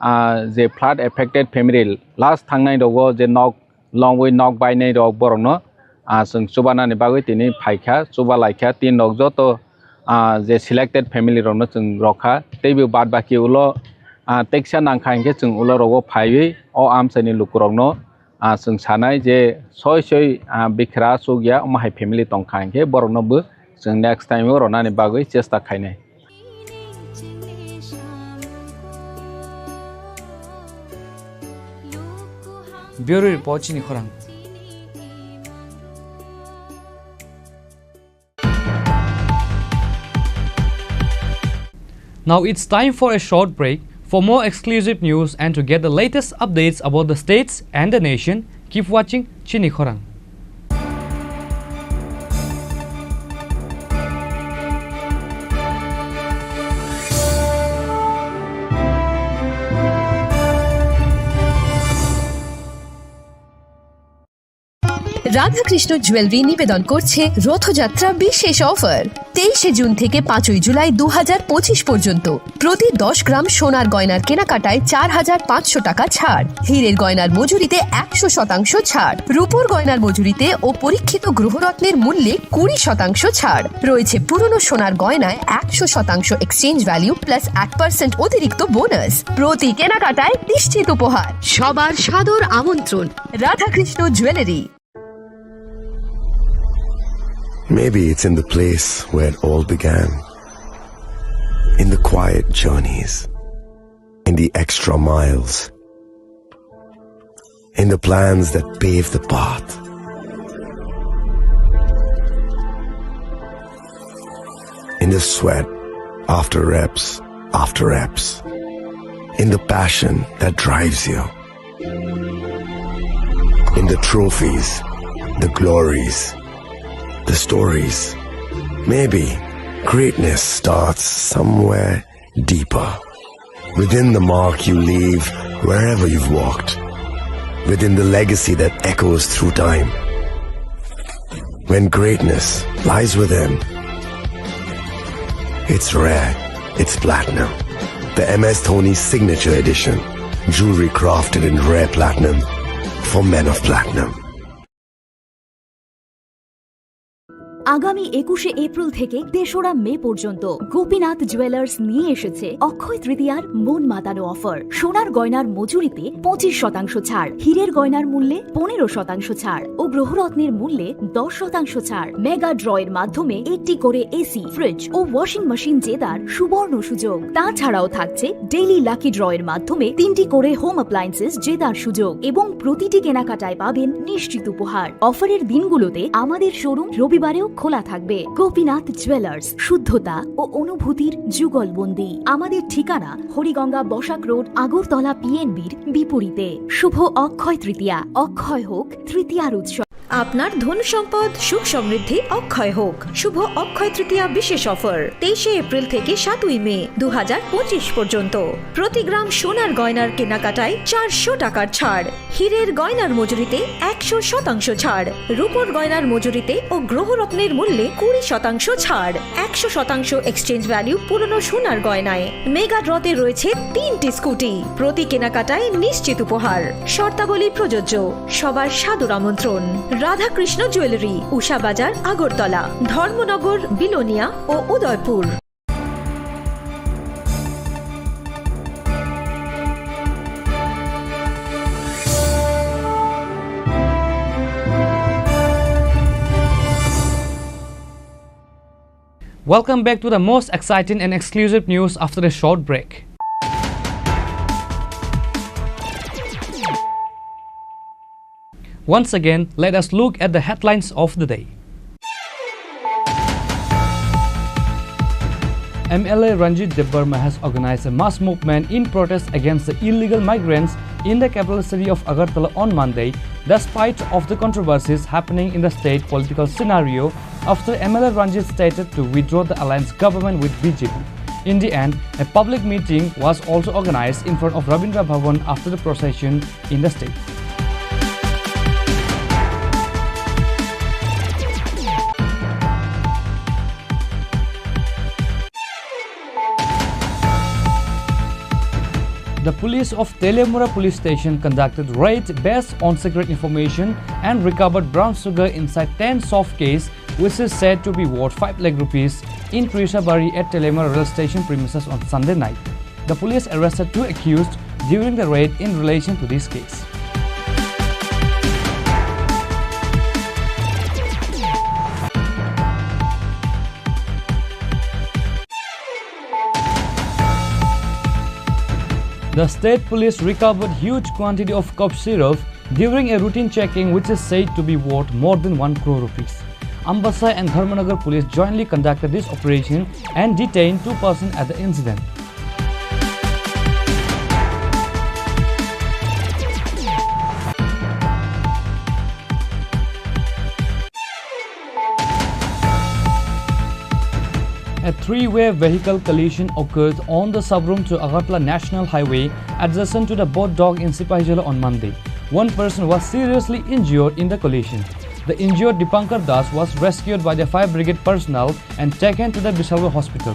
ah, je flood affected family last thangnai rogo je nok longwi nok bainai rok borokno, ah, chwng chubanani bagwi tini phaikha, chuba laikha, tin rok joto, ah, je selected family rokno chwng rokha. Teibo baad baki ulo, ah, teksa nangkha hinkhe chwng ulo rogo phaiwi o amchaini lukurokno, ah, chwng sanai je soi soi, ah, bikra chukya omo hai family tongkha hinkhe borokno bo chwng next time o ronani bagwi chesta khainai. Bureau Report, Chini Khorang. Now it's time for a short break. For more exclusive news and to get the latest updates about the states and the nation, keep watching Chini Khorang. Radhakrishna jewellery নিবেদন করছে রথযাত্রা বিশেষ অফার। তেইশে জুন থেকে পাঁচই জুলাই দু হাজার পঁচিশ পর্যন্ত প্রতি দশ গ্রাম সোনার গয়নার কেনাকাটায় চার হাজার পাঁচশো টাকা ছাড়, হীরের গয়নার মজুরিতে একশো শতাংশ ছাড়, রূপোর গয়নার মজুরিতে ও পরীক্ষিত গ্রহরত্নের মূল্যে কুড়ি শতাংশ ছাড় রয়েছে। পুরনো সোনার গয়নায় একশো শতাংশ এক্সচেঞ্জ ভ্যালু প্লাস এক পার্সেন্ট অতিরিক্ত বোনাস। প্রতি কেনাকাটায় নিশ্চিত উপহার। সবার সাদর আমন্ত্রণ Radhakrishna jewellery. Maybe it's in the place where it all began. In the quiet journeys, in the extra miles, in the plans that pave the path, in the sweat after reps after reps, in the passion that drives you. In the trophies, the glories, the stories. Maybe greatness starts somewhere deeper. Within the mark you leave wherever you've walked. Within the legacy that echoes through time. When greatness lies within, it's rare, it's platinum. The M S Dhoni Signature Edition. Jewelry crafted in rare platinum for men of platinum. আগামী একুশে এপ্রিল থেকে তেসরা মে পর্যন্ত গোপীনাথ জুয়েলার্স নিয়ে এসেছে অক্ষয় তৃতীয়ার মন মাতানো অফার। সোনার গয়নার মজুরিতে পঁচিশ শতাংশ ছাড়, হীরের গয়নার মূল্যে পনেরো শতাংশ ছাড় ও গ্রহরত্নের মূল্যে দশ শতাংশ ছাড়। মেগা ড্রয়ের মাধ্যমে একটি করে এসি, ফ্রিজ ও ওয়াশিং মেশিন জেতার সুবর্ণ সুযোগ। তাছাড়াও থাকছে ডেইলি লাকি ড্রয়ের মাধ্যমে তিনটি করে হোম অ্যাপ্লায়েন্সেস জেতার সুযোগ এবং প্রতিটি কেনাকাটায় পাবেন নিশ্চিত উপহার। অফারের দিনগুলোতে আমাদের শোরুম রবিবারেও খোলা থাকবে। গোপীনাথ জুয়েলার্স, শুদ্ধতা ও অনুভূতির যুগলবন্দি। আমাদের ঠিকানা হরিগঙ্গা বসাক রোড, আগরতলা পিএনবির বিপরীতে। শুভ অক্ষয় তৃতীয়া, অক্ষয় হোক তৃতীয়ার উৎসব। আপনার ধন সম্পদ সুখ সমৃদ্ধি অক্ষয় হোক। শুভ অক্ষয় তৃতীয়া বিশেষ অফার তেইশে এপ্রিল থেকে সাতই মে দু হাজার পঁচিশ পর্যন্ত। প্রতি গ্রাম সোনার গয়নার কেনাকাটায় চারশো টাকার ছাড়, হীরের গয়নার মজুরিতে একশো শতাংশ ছাড়, রূপোর গয়নার মজুরিতে ও গ্রহরত্নের মূল্যে কুড়ি শতাংশ ছাড়, একশো শতাংশ এক্সচেঞ্জ ভ্যালু পুরনো সোনার গয়নায়। মেগা ড্রতে রয়েছে তিনটি স্কুটি, প্রতি কেনাকাটায় নিশ্চিত উপহার। শর্তাবলী প্রযোজ্য। সবার সাদর আমন্ত্রণ। রাধাকৃষ্ণ জুয়েলারি, উষা বাজার, আগরতলা, ধর্মনগর, বিলোনিয়া ও Udaipur. Welcome back to the most exciting and exclusive news after a short break. Once again, let us look at the headlines of the day. M L A Ranjit Debbarma has organized a mass movement in protest against the illegal migrants in the capital city of Agartala on Monday, despite of the controversies happening in the state political scenario after M L A Ranjit stated to withdraw the alliance government with B J P. In the end, a public meeting was also organized in front of Rabindra Bhavan after the procession in the state. The police of Teliamura Police Station conducted raid based on secret information and recovered brown sugar inside ten soft case, which is said to be worth five lakh rupees, in Trishabari at Teliamura rail station premises on Sunday night. The police arrested two accused during the raid in relation to this case. The state police recovered huge quantity of cough syrup during a routine checking, which is said to be worth more than one crore rupees. Ambasa and Dharmanagar police jointly conducted this operation and detained two persons at the incident. A three-way vehicle collision occurred on the Sabrum to Agartala National Highway adjacent to the Boat Dock in Sipahijala on Monday. One person was seriously injured in the collision. The injured Dipankar Das was rescued by the fire brigade personnel and taken to the Bisalwar hospital.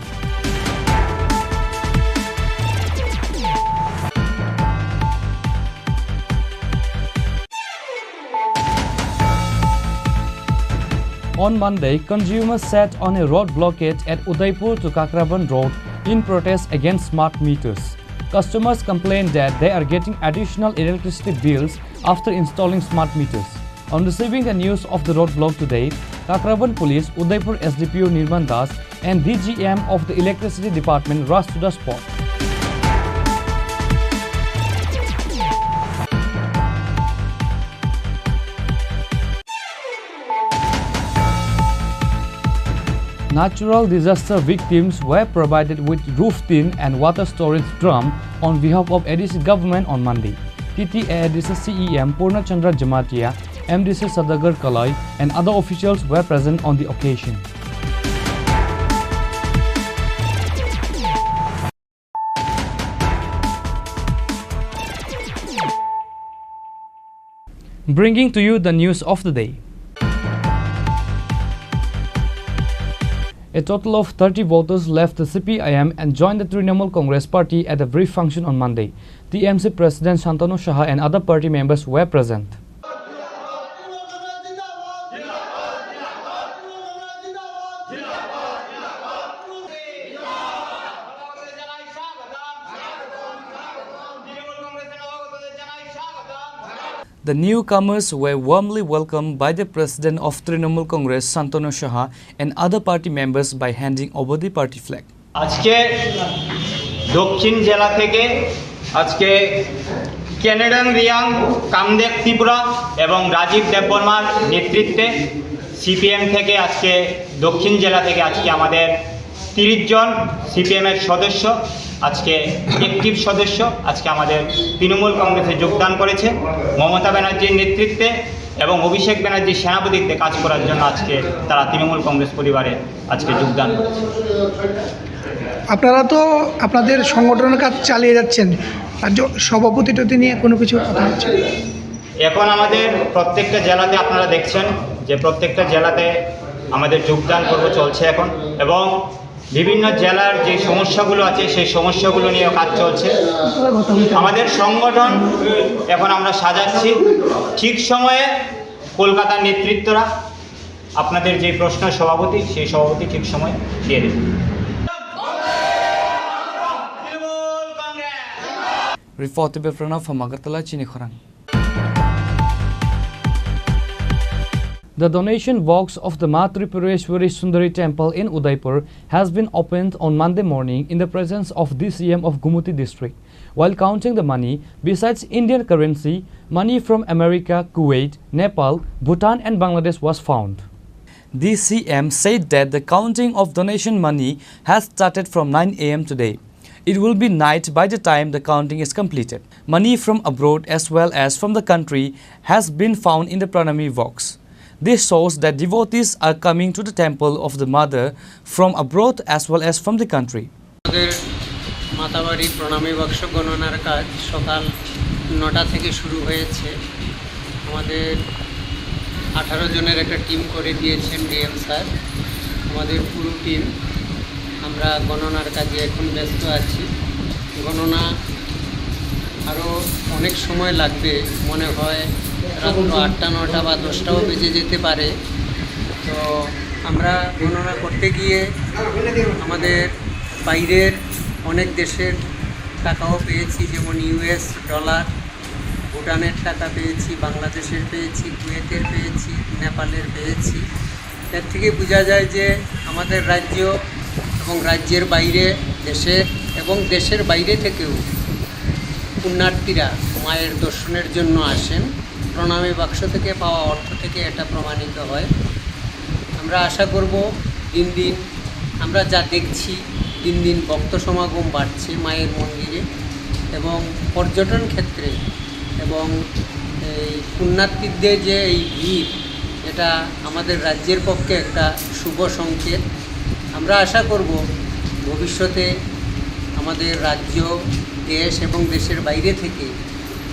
On Monday, consumers sat on a road blockade at Udaipur to Kakraban Road in protest against smart meters. Customers complained that they are getting additional electricity bills after installing smart meters. On receiving the news of the roadblock today, Kakraban Police, Udaipur S D P O Nirman Das and D G M of the Electricity Department rushed to the spot. Natural disaster victims were provided with roof tin and water storage drum on behalf of A D C government on Monday. T T A A D C C E M Purna Chandra Jamatia, M D C Sadagar Kalai, and other officials were present on the occasion. Bringing to you the news of the day. A total of thirty voters left the C P I M and joined the Trinamool Congress party at a brief function on Monday. T M C President Shantanu Saha and other party members were present. The newcomers were warmly welcomed by the President of Trinamool Congress, Shantanu Saha, and other party members by handing over the party flag. আজকে দক্ষিণ জেলা থেকে আজকে কেনেডন রিয়াং, কামদেব ত্রিপুরা এবং রাজীব দেববর্মার নেতৃত্বে সিপিএম থেকে আজকে দক্ষিণ জেলা থেকে আজকে আমাদের তিরিশ জন সিপিএম এর সদস্য, আজকে অ্যাক্টিভ সদস্য, আজকে আমাদের তৃণমূল কংগ্রেসে যোগদান করেছে। মমতা ব্যানার্জির নেতৃত্বে এবং অভিষেক ব্যানার্জির সেনাপতিত্বে কাজ করার জন্য আজকে তারা তৃণমূল কংগ্রেস পরিবারে আজকে যোগদান করেছে। আপনারা তো আপনাদের সংগঠনের কাজ চালিয়ে যাচ্ছেন, রাজ্য সভাপতি টতি নিয়ে কোনো কিছু কথা হচ্ছে? এখন আমাদের প্রত্যেকটা জেলাতে আপনারা দেখছেন যে প্রত্যেকটা জেলাতে আমাদের যোগদান পর্ব চলছে এখন, এবং বিভিন্ন জেলার যে সমস্যাগুলো আছে সেই সমস্যাগুলো নিয়ে কাজ চলছে। আমাদের সংগঠন এখন আমরা সাজাচ্ছি, ঠিক সময়ে কলকাতার নেতৃত্বরা আপনাদের যে প্রশ্ন সভাপতি, সেই সভাপতি ঠিক সময় দিয়ে দেবে। Report by Pranav from Agartala, Chini Khorang. The donation box of the Ma Tripureshwari Sundari Temple in Udaipur has been opened on Monday morning in the presence of D C M of Gumuti district. While counting the money, besides Indian currency, money from America, Kuwait, Nepal, Bhutan and Bangladesh was found. D C M said that the counting of donation money has started from nine A M today. It will be night by the time the counting is completed. Money from abroad as well as from the country has been found in the Pranami box. This shows that devotees are coming to the temple of the mother from abroad as well as from the country. আমাদের মাতাবাড়ি প্রণামী বাক্স গণনার কাজ সকাল নটা থেকে শুরু হয়েছে। আমাদের আঠারো জনের একটা টিম করে দিয়েছেন ডিএম স্যার। আমাদের পুরো টিম, আমরা গণনার কাজে এখন ব্যস্ত আছি। গণনা আরও অনেক সময় লাগবে, মনে হয় রাত্র আটটা, নটা বা দশটাও বেজে যেতে পারে। তো আমরা গণনা করতে গিয়ে আমাদের বাইরের অনেক দেশের টাকাও পেয়েছি, যেমন ইউএস ডলার, ভুটানের টাকা পেয়েছি, বাংলাদেশের পেয়েছি, কুয়েতের পেয়েছি, নেপালের পেয়েছি। এর থেকে বোঝা যায় যে আমাদের রাজ্য এবং রাজ্যের বাইরে, দেশের এবং দেশের বাইরে থেকেও পুণ্যার্থীরা মায়ের দর্শনের জন্য আসেন। প্রণামী বাক্স থেকে পাওয়া অর্থ থেকে এটা প্রমাণিত হয়। আমরা আশা করব দিন দিন আমরা যা দেখছি, দিন দিন ভক্ত সমাগম বাড়ছে মায়ের মন্দিরে এবং পর্যটন ক্ষেত্রে এবং এই পুণ্যার্থীদের যে এই ভিড়, এটা আমাদের রাজ্যের পক্ষে একটা শুভ সংকেত। আমরা আশা করব ভবিষ্যতে আমাদের রাজ্য, দেশ এবং দেশের বাইরে থেকে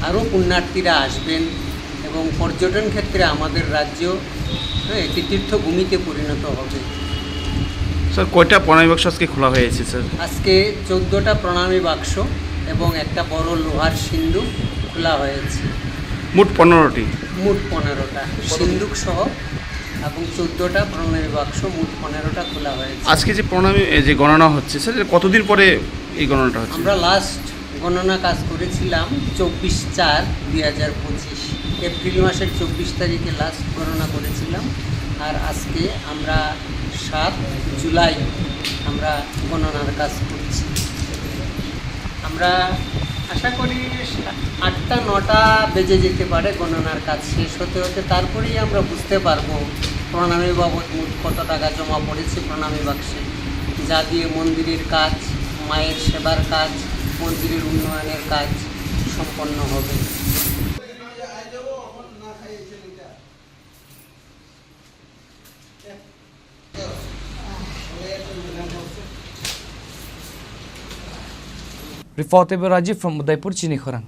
আরও পুণ্যার্থীরা আসবেন এবং পর্যটন ক্ষেত্রে আমাদের রাজ্য, হ্যাঁ, একটি তীর্থভূমিতে পরিণত হবে। স্যার, কয়টা প্রণামী বাক্স আজকে খোলা হয়েছে, স্যার? আজকে চোদ্দটা প্রণামী বাক্স এবং একটা বড় লোহার সিন্দুক খোলা হয়েছে। মোট পনেরোটি। মোট পনেরোটা সিন্দুক সহ এবং চোদ্দটা প্রণামী বাক্স, মোট পনেরোটা খোলা হয়েছে। আজকে যে প্রণামী, এ, যে গণনা হচ্ছে, স্যার, এটা কতদিন পরে এই গণনাটা হচ্ছে? আমরা লাস্ট গণনা কাজ করেছিলাম চব্বিশ চার দুই হাজার পঁচিশ, এপ্রিল মাসের চব্বিশ তারিখে লাস্ট গণনা করেছিলাম। আর আজকে আমরা সাত জুলাই আমরা গণনার কাজ করছি। আমরা আশা করি আটটা নটা বেজে যেতে পারে গণনার কাজ শেষ হতে হতে, তারপরেই আমরা বুঝতে পারবো প্রণামী বাবদ মোট কত টাকা জমা পড়েছে প্রণামী বাক্সে, যা দিয়ে মন্দিরের কাজ, মায়ের সেবার কাজ, মন্দিরের উন্নয়নের কাজ সম্পন্ন হবে। Reporter Rajiv from Udaipur, Chini Khorang.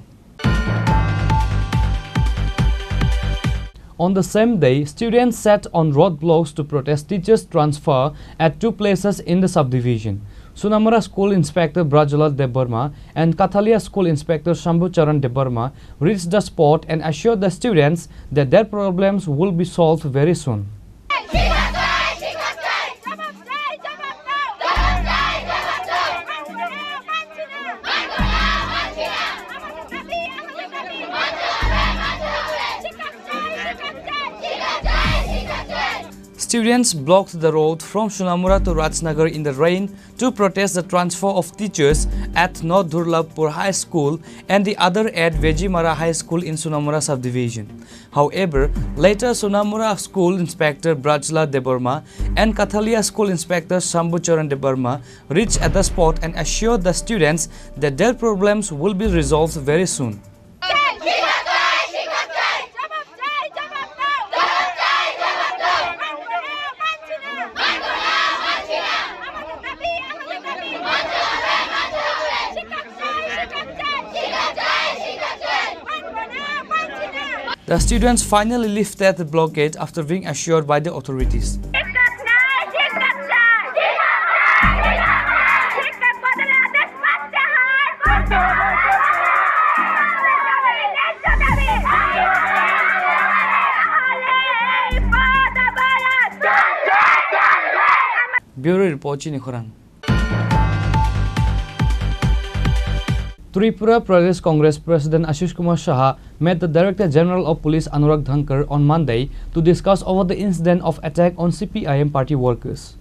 On the same day, students sat on roadblocks to protest teachers' transfer at two places in the subdivision. Sunamura School Inspector Brajlal Debbarma and Kathalia School Inspector Shambhu Charan Debbarma reached the spot and assured the students that their problems will be solved very soon. Students blocked the road from Sunamura to Rajnagar in the rain to protest the transfer of teachers at North Durlabpur High School and the other at Vejimara High School in Sunamura subdivision. However, later Sunamura School Inspector Brajla Debbarma and Kathalia School Inspector Shambhu Charan Debbarma reached at the spot and assured the students that their problems will be resolved very soon. The students finally lifted the blockade after being assured by the authorities. Bureau Report, Chini Khorang. Tripura Pradesh Congress President Ashish Kumar Saha met the Director General of Police Anurag Dhankar on Monday to discuss over the incident of attack on C P I M party workers.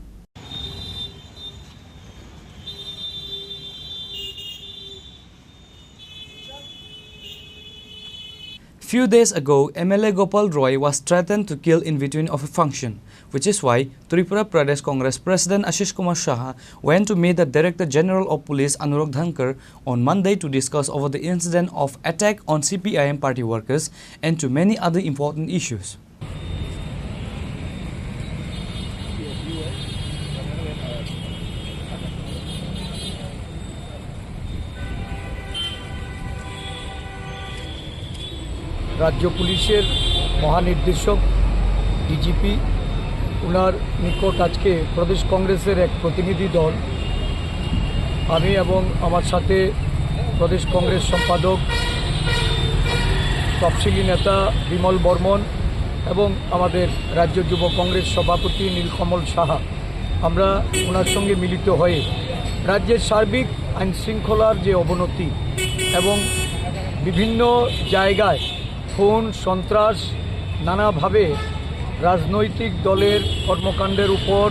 Few days ago, M L A Gopal Roy was threatened to kill in between of a function, which is why Tripura Pradesh Congress President Ashish Kumar Saha went to meet the Director General of Police Anurag Dhankar on Monday to discuss over the incident of attack on C P I M party workers and to many other important issues. রাজ্য পুলিশের মহানির্দেশক ডিজিপি, ওনার নিকট আজকে প্রদেশ কংগ্রেসের এক প্রতিনিধি দল, আমি এবং আমার সাথে প্রদেশ কংগ্রেস সম্পাদক, তফসিলি নেতা বিমল বর্মন এবং আমাদের রাজ্য যুব কংগ্রেস সভাপতি নীলকমল সাহা, আমরা ওনার সঙ্গে মিলিত হয়ে রাজ্যের সার্বিক আইন শৃঙ্খলার যে অবনতি এবং বিভিন্ন জায়গায় খুন, সন্ত্রাস, নানাভাবে রাজনৈতিক দলের কর্মকাণ্ডের উপর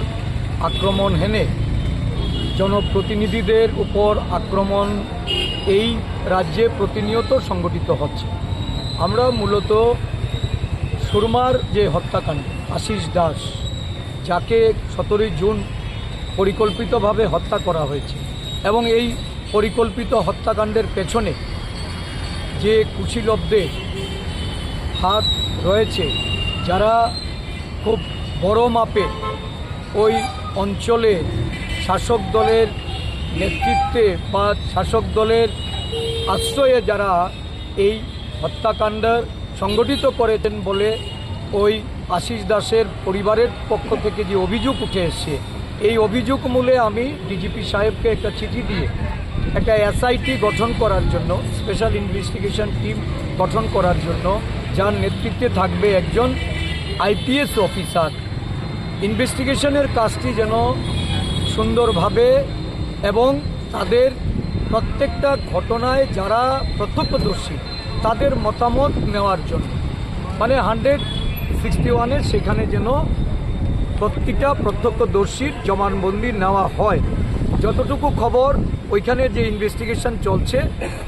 আক্রমণ হেনে জনপ্রতিনিধিদের উপর আক্রমণ এই রাজ্যে প্রতিনিয়ত সংঘটিত হচ্ছে। আমরা মূলত সুরমার যে হত্যাকাণ্ড, আশিস দাস, যাকে সতেরোই জুন পরিকল্পিতভাবে হত্যা করা হয়েছে এবং এই পরিকল্পিত হত্যাকাণ্ডের পেছনে যে কুশীলবদের হাত রয়েছে, যারা খুব বড় মাপে ওই অঞ্চলে শাসক দলের নেতৃত্বে বা শাসক দলের আশ্রয়ে যারা এই হত্যাকাণ্ডের সংগঠিত করেছেন বলে ওই আশিস দাসের পরিবারের পক্ষ থেকে যে অভিযোগ উঠে এসছে, এই অভিযোগ মূলে আমি ডিজিপি সাহেবকে একটা চিঠি দিয়ে একটা এসআইটি গঠন করার জন্য, স্পেশাল ইনভেস্টিগেশন টিম গঠন করার জন্য, যার নেতৃত্বে থাকবে একজন আইপিএস অফিসার, ইনভেস্টিগেশনের কাজটি যেন সুন্দরভাবে এবং তাদের প্রত্যেকটা ঘটনায় যারা প্রত্যক্ষদর্শী, তাদের মতামত নেওয়ার জন্য, মানে হান্ড্রেড সিক্সটি ওয়ানের সেখানে যেন প্রতিটা প্রত্যক্ষদর্শীর জবানবন্দি নেওয়া হয়। যতটুকু খবর, ওইখানে যে ইনভেস্টিগেশন চলছে,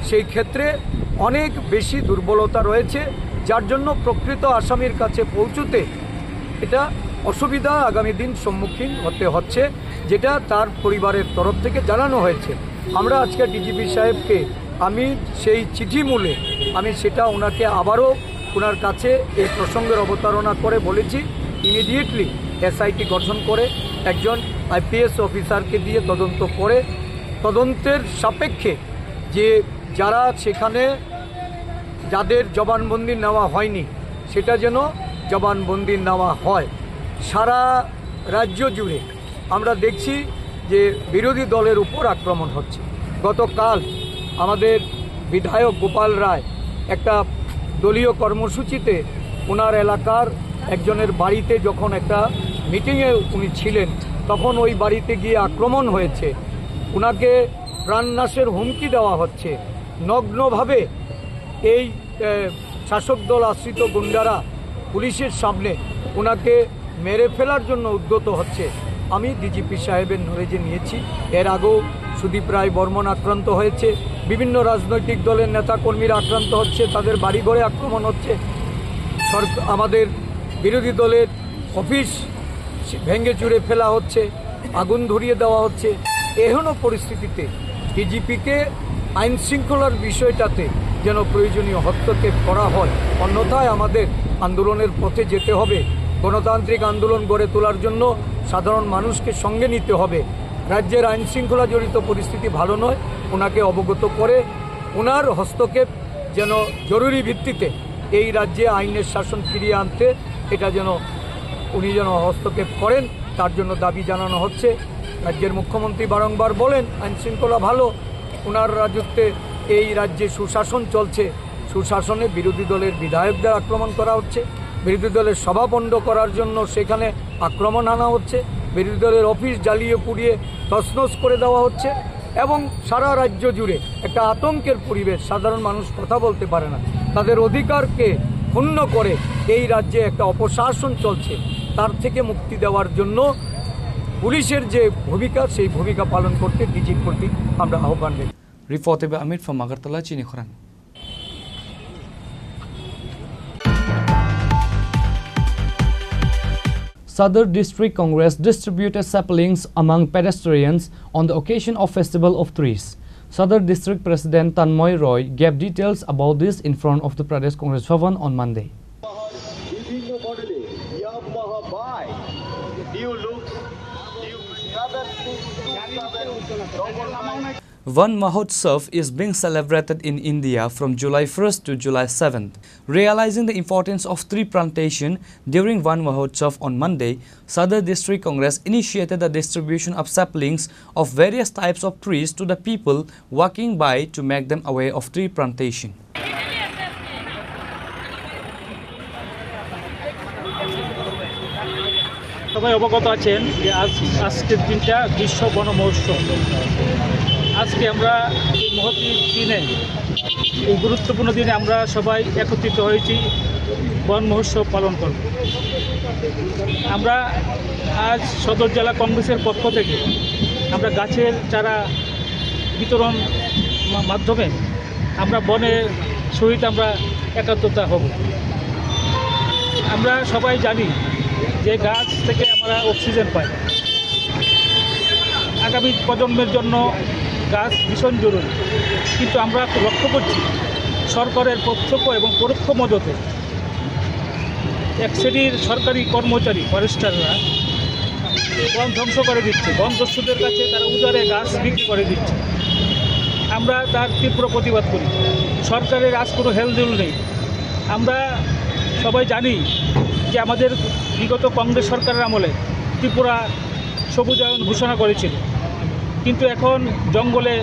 সেই ক্ষেত্রে অনেক বেশি দুর্বলতা রয়েছে, যার জন্য প্রকৃত আসামির কাছে পৌঁছতে এটা অসুবিধা আগামী দিন সম্মুখীন হতে হচ্ছে, যেটা তার পরিবারের তরফ থেকে জানানো হয়েছে। আমরা আজকে ডিজিপি সাহেবকে, আমি সেই চিঠি মূলে আমি সেটা ওনাকে আবারও ওনার কাছে এই প্রসঙ্গের অবতারণা করে বলেছি, ইমিডিয়েটলি এসআইটি গঠন করে একজন আইপিএস অফিসারকে দিয়ে তদন্ত করে তদন্তের সাপেক্ষে যে যারা সেখানে যাদের জবানবন্দি নেওয়া হয়নি, সেটা যেন জবানবন্দি নেওয়া হয়। সারা রাজ্য জুড়ে আমরা দেখছি যে বিরোধী দলের উপর আক্রমণ হচ্ছে। গতকাল আমাদের বিধায়ক গোপাল রায় একটা দলীয় কর্মসূচিতে ওনার এলাকার একজনের বাড়িতে যখন একটা মিটিংয়ে উনি ছিলেন, তখন ওই বাড়িতে গিয়ে আক্রমণ হয়েছে। ওনাকে প্রাণনাশের হুমকি দেওয়া হচ্ছে। নগ্নভাবে এই, এ, শাসক দল আশ্রিত গুন্ডারা পুলিশের সামনে ওনাকে মেরে ফেলার জন্য উদ্যত হচ্ছে। আমি ডিজিপি সাহেবের নলেজে নিয়েছি, এর আগেও সুদীপ রায় বর্মন আক্রান্ত হয়েছে, বিভিন্ন রাজনৈতিক দলের নেতাকর্মীরা আক্রান্ত হচ্ছে, তাদের বাড়িঘরে আক্রমণ হচ্ছে। সরক-, আমাদের বিরোধী দলের অফিস ভেঙে চুরে ফেলা হচ্ছে, আগুন ধরিয়ে দেওয়া হচ্ছে। এহেন পরিস্থিতিতে ডিজিপিকে আইন শৃঙ্খলার বিষয়টাতে যেন প্রয়োজনীয় হস্তক্ষেপ করা হয়, অন্যথায় আমাদের আন্দোলনের পথে যেতে হবে। গণতান্ত্রিক আন্দোলন গড়ে তোলার জন্য সাধারণ মানুষকে সঙ্গে নিতে হবে। রাজ্যের আইন শৃঙ্খলা জড়িত পরিস্থিতি ভালো নয়, ওনাকে অবগত করে ওনার হস্তক্ষেপ যেন জরুরি ভিত্তিতে এই রাজ্যে আইনের শাসন ফিরিয়ে আনতে এটা যেন উনি যেন হস্তক্ষেপ করেন, তার জন্য দাবি জানানো হচ্ছে। রাজ্যের মুখ্যমন্ত্রী বারংবার বলেন আইন শৃঙ্খলা ভালো, ওনার রাজত্বে এই রাজ্যে সুশাসন চলছে। সুশাসনে বিরোধী দলের বিধায়কদের আক্রমণ করা হচ্ছে, বিরোধী দলের সভা পণ্ড করার জন্য সেখানে আক্রমণ আনা হচ্ছে, বিরোধী দলের অফিস জ্বালিয়ে পুড়িয়ে তছনছ করে দেওয়া হচ্ছে এবং সারা রাজ্য জুড়ে একটা আতঙ্কের পরিবেশ। সাধারণ মানুষ কথা বলতে পারে না, তাদের অধিকারকে ক্ষুণ্ণ করে এই রাজ্যে একটা অপশাসন চলছে, তার থেকে মুক্তি দেওয়ার জন্য পুলিশের যে ভূমিকা, সেই ভূমিকা পালন করতে ডিজির প্রতি আমরা আহ্বান রেখেছি। Report by Amit from Agartala, Chini Khorang. Sadar District Congress distributed saplings among pedestrians on the occasion of Festival of Trees. Sadar District President Tanmoy Roy gave details about this in front of the Pradesh Congress Bhavan on Monday. বিভিন্ন মডেলে Yamaha by new look new seven six two seven double nine. Van Mahotsav is being celebrated in India from July first to July seventh. Realizing the importance of tree plantation during Van Mahotsav on Monday, Sadar District Congress initiated the distribution of saplings of various types of trees to the people walking by to make them aware of tree plantation. সবাই অবগত আছেন যে আজ, আজকের দিনটা বিশ্ব বন মহোৎসব। আজকে আমরা এই মহতী দিনে, এই গুরুত্বপূর্ণ দিনে আমরা সবাই একত্রিত হয়েছি বন মহোৎসব পালন করব। আমরা আজ সদর জেলা কংগ্রেসের পক্ষ থেকে আমরা গাছের চারা বিতরণ মা-, মাধ্যমে আমরা বনের সহিত আমরা একাত্মতা হব। আমরা সবাই জানি যে গাছ থেকে আমরা অক্সিজেন পাই। আগামী প্রজন্মের জন্য গাছ ভীষণ জরুরি, কিন্তু আমরা লক্ষ্য করছি সরকারের প্রত্যক্ষ এবং পরোক্ষ মদতে এক শ্রেণীর সরকারি কর্মচারী, ফরেস্টাররা বন ধ্বংস করে দিচ্ছে, বন দস্যুদের কাছে তারা উজাড়ে গাছ বিক্রি করে দিচ্ছে। আমরা তার তীব্র প্রতিবাদ করি। সরকারের আজ কোনো হেলদোল নেই। আমরা সবাই জানি যে আমাদের বিগত কংগ্রেস সরকারের আমলে ত্রিপুরা সবুজায়ন ঘোষণা করেছিল, কিন্তু এখন জঙ্গলে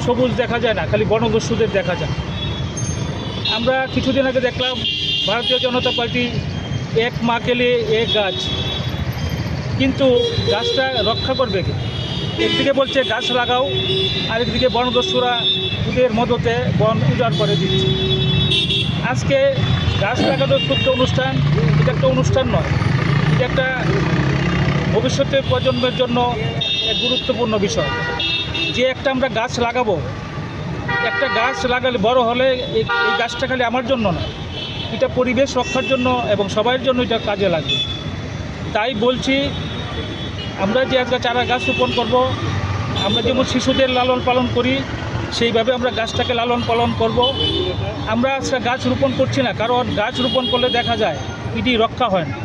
সবুজ দেখা যায় না, খালি বনদস্যুদের দেখা যায়। আমরা কিছুদিন আগে দেখলাম ভারতীয় জনতা পার্টি এক মা কে লিয়ে এক গাছ, কিন্তু গাছটা রক্ষা করবে কে? একদিকে বলছে গাছ লাগাও, আরেকদিকে বনদস্যুরা ওদের মদতে বন উজাড় করে দিচ্ছে। আজকে গাছ লাগানোর ক্ষুদ্র অনুষ্ঠান, এটা একটা অনুষ্ঠান নয়, এটা একটা ভবিষ্যতের প্রজন্মের জন্য এক গুরুত্বপূর্ণ বিষয়। যে একটা আমরা গাছ লাগাবো, একটা গাছ লাগালে বড় হলে এই, এই গাছটা খালি আমার জন্য না, এটা পরিবেশ রক্ষার জন্য এবং সবার জন্য এটা কাজে লাগবে। তাই বলছি, আমরা যে আজকে চারা গাছ রোপণ করব, আমরা যেমন শিশুদের লালন পালন করি, সেইভাবে আমরা গাছটাকে লালন পালন করব। আমরা আজকে গাছ রোপণ করছি না, কারণ গাছ রোপণ করলে দেখা যায় ইডি রক্ষা হয় না,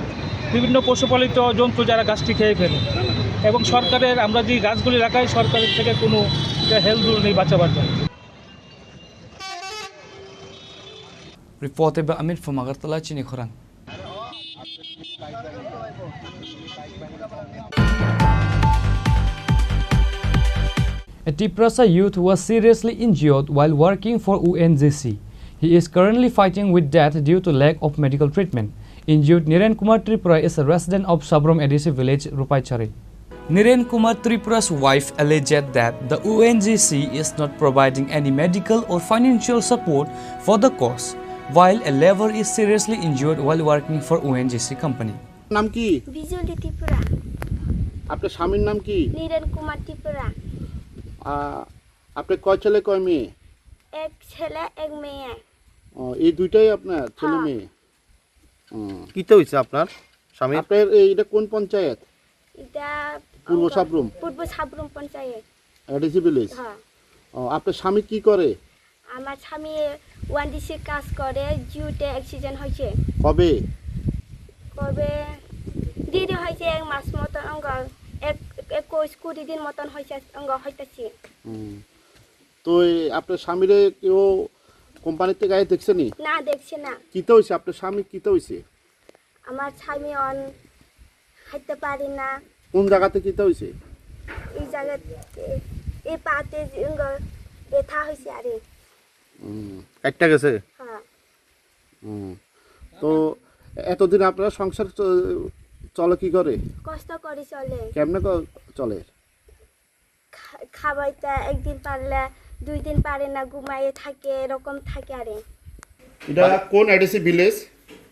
বিভিন্ন পশুপালিত জন্তু যারা গাছটি খেয়ে ফেলে, এবং সরকারের, আমরা যে গাছগুলি লাগাই, সরকারের থেকে কোনো হেল্প নেই বাঁচাবার জন্য। Reported by Amit from Agartala, Chini Khorang. A Tiprasa youth was seriously injured while working for O N G C. He is currently fighting with death due to lack of medical treatment. Injured Niren Kumar Tripura is a resident of Sabrom A D C village, Rupaichari. Niren Kumar Tripura's wife alleged that the O N G C is not providing any medical or financial support for the cause, while a laborer is seriously injured while working for O N G C company. নাম কি? বিজলি ত্রিপুরা। আপনার স্বামীর নাম কি? নিরেন কুমার ত্রিপুরা। আ, আপনি কয় ছেলে কয় মেয়ে? এক ছেলে, এক মেয়ে। ও, এই দুইটাই আপনার ছেলে হ্যাঁ। মেয়ে? হুম। কিতা হইছে আপনার স্বামীর? আপনার এই, এটা কোন পঞ্চায়েত? এটা পূর্ব অঙ্গ-, সাবরুম? পূর্ব সাবরুম পঞ্চায়েত। ADC village? হ্যাঁ। ও, আপনার স্বামী কি করে? আমার স্বামী ওএনজিসি কাজ করে, জিওতে অ্যাক্সিডেন্ট হয়েছে। কবে? কবে? দেরি হয়েছে, এক মাস মতন অঙ্গ, এক, একুশ, কুড়ি দিন মতন হয়েছে অঙ্গ হইতেছে। হুম। তো এই আপনার স্বামীরে কেউ কোম্পানিতে গায়ে দেখছে নি? না, দেখছে না। কিতা হইছে? আপনার স্বামী কিতা হইছে? আমার স্বামী অন হাঁটতে পারে না। কোন জায়গাতে কিতা হইছে? এই জায়গাতে, এই পাতে যে অঙ্গ ব্যথা হয়েছে আরে। হুম, কাটটা গেছে? হ্যাঁ। হুম। তো এতদিন আপনার সংসার চ-, চলে কি করে? কষ্ট করে চলে। কেমনে ক-, চলে? খা-, খাবাইতে একদিন পারলে দুই দিন পারে না, ঘুমাইয়ে থাকে, এরকম থাকে আরে। এটা কোন এডিসি ভিলেজ?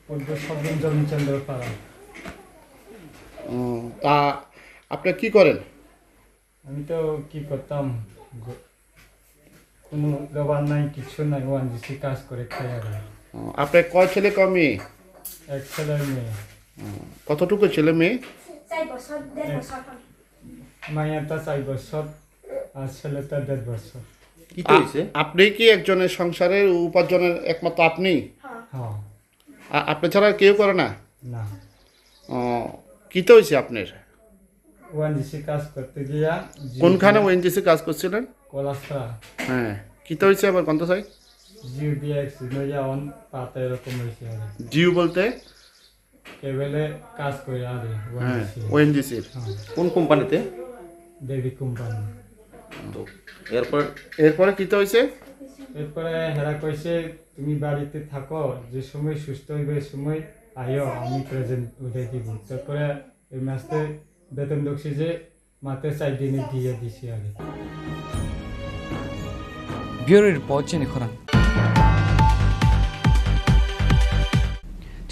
পূর্ব সাবরুম জমিচন্দ্র পাড়া। ও, তা আপনি কি করেন? আমি তো কি করতাম, গ-, কোনো লেবার নাই, কিছু নাই, ওএনজিসি কাজ করে খাই আর কি। ও, আপনার কয় ছেলে কয় মেয়ে? এক ছেলে মেয়ে। ও, কতটুকু ছেলে মেয়ে? চার বছর, দেড় বছর হয়। মাইয়াটা চার বছর আর ছেলেটা দেড় বছর। কি আ-, হয়েছে? আপনি কি একজনের সংসারের উপার্জনের একমাত্র আপনি? হ্যাঁ। আ-, আপনি ছাড়া আর কেউ করে না? না। ও, কিতা হয়েছে আপনার? ওএনজিসি কাজ করতে গিয়া জি কোনখানে ওএনজিসি কাজ করছিলেন? কলাসা। হ্যাঁ, কিতা হয়েছে আবার কোনটা সাই? জিও দিয়ে অ্যাক্সিডেন্ট হইয়া অন পাতা এরকম হয়েছে আর কি। জিও বলতে? কেবলে কাজ করে আর কি, হ্যাঁ, ওএনজিসি। ওএনজিসির। হ্যাঁ। কোন কোম্পানিতে? দেবী কোম্পানি। তো এরপর? এরপরে কিতা হয়েছে? এরপরে হেরা কইছে, "তুমি বাড়িতে থাকো, যে সময় সুস্থ হইবে, এই সময় আইও, আমি প্রেজেন্ট উঠাই দিব।" তারপরে এই মাসে বেতন ঢুকছে যে মাত্র চার দিনে দিয়ে দিছি আগে। Bureau Report, Chini Khorang.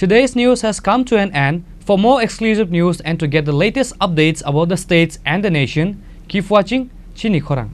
Today's news has come to an end. For more exclusive news and to get the latest updates about the states and the nation, keep watching Chini Khorang.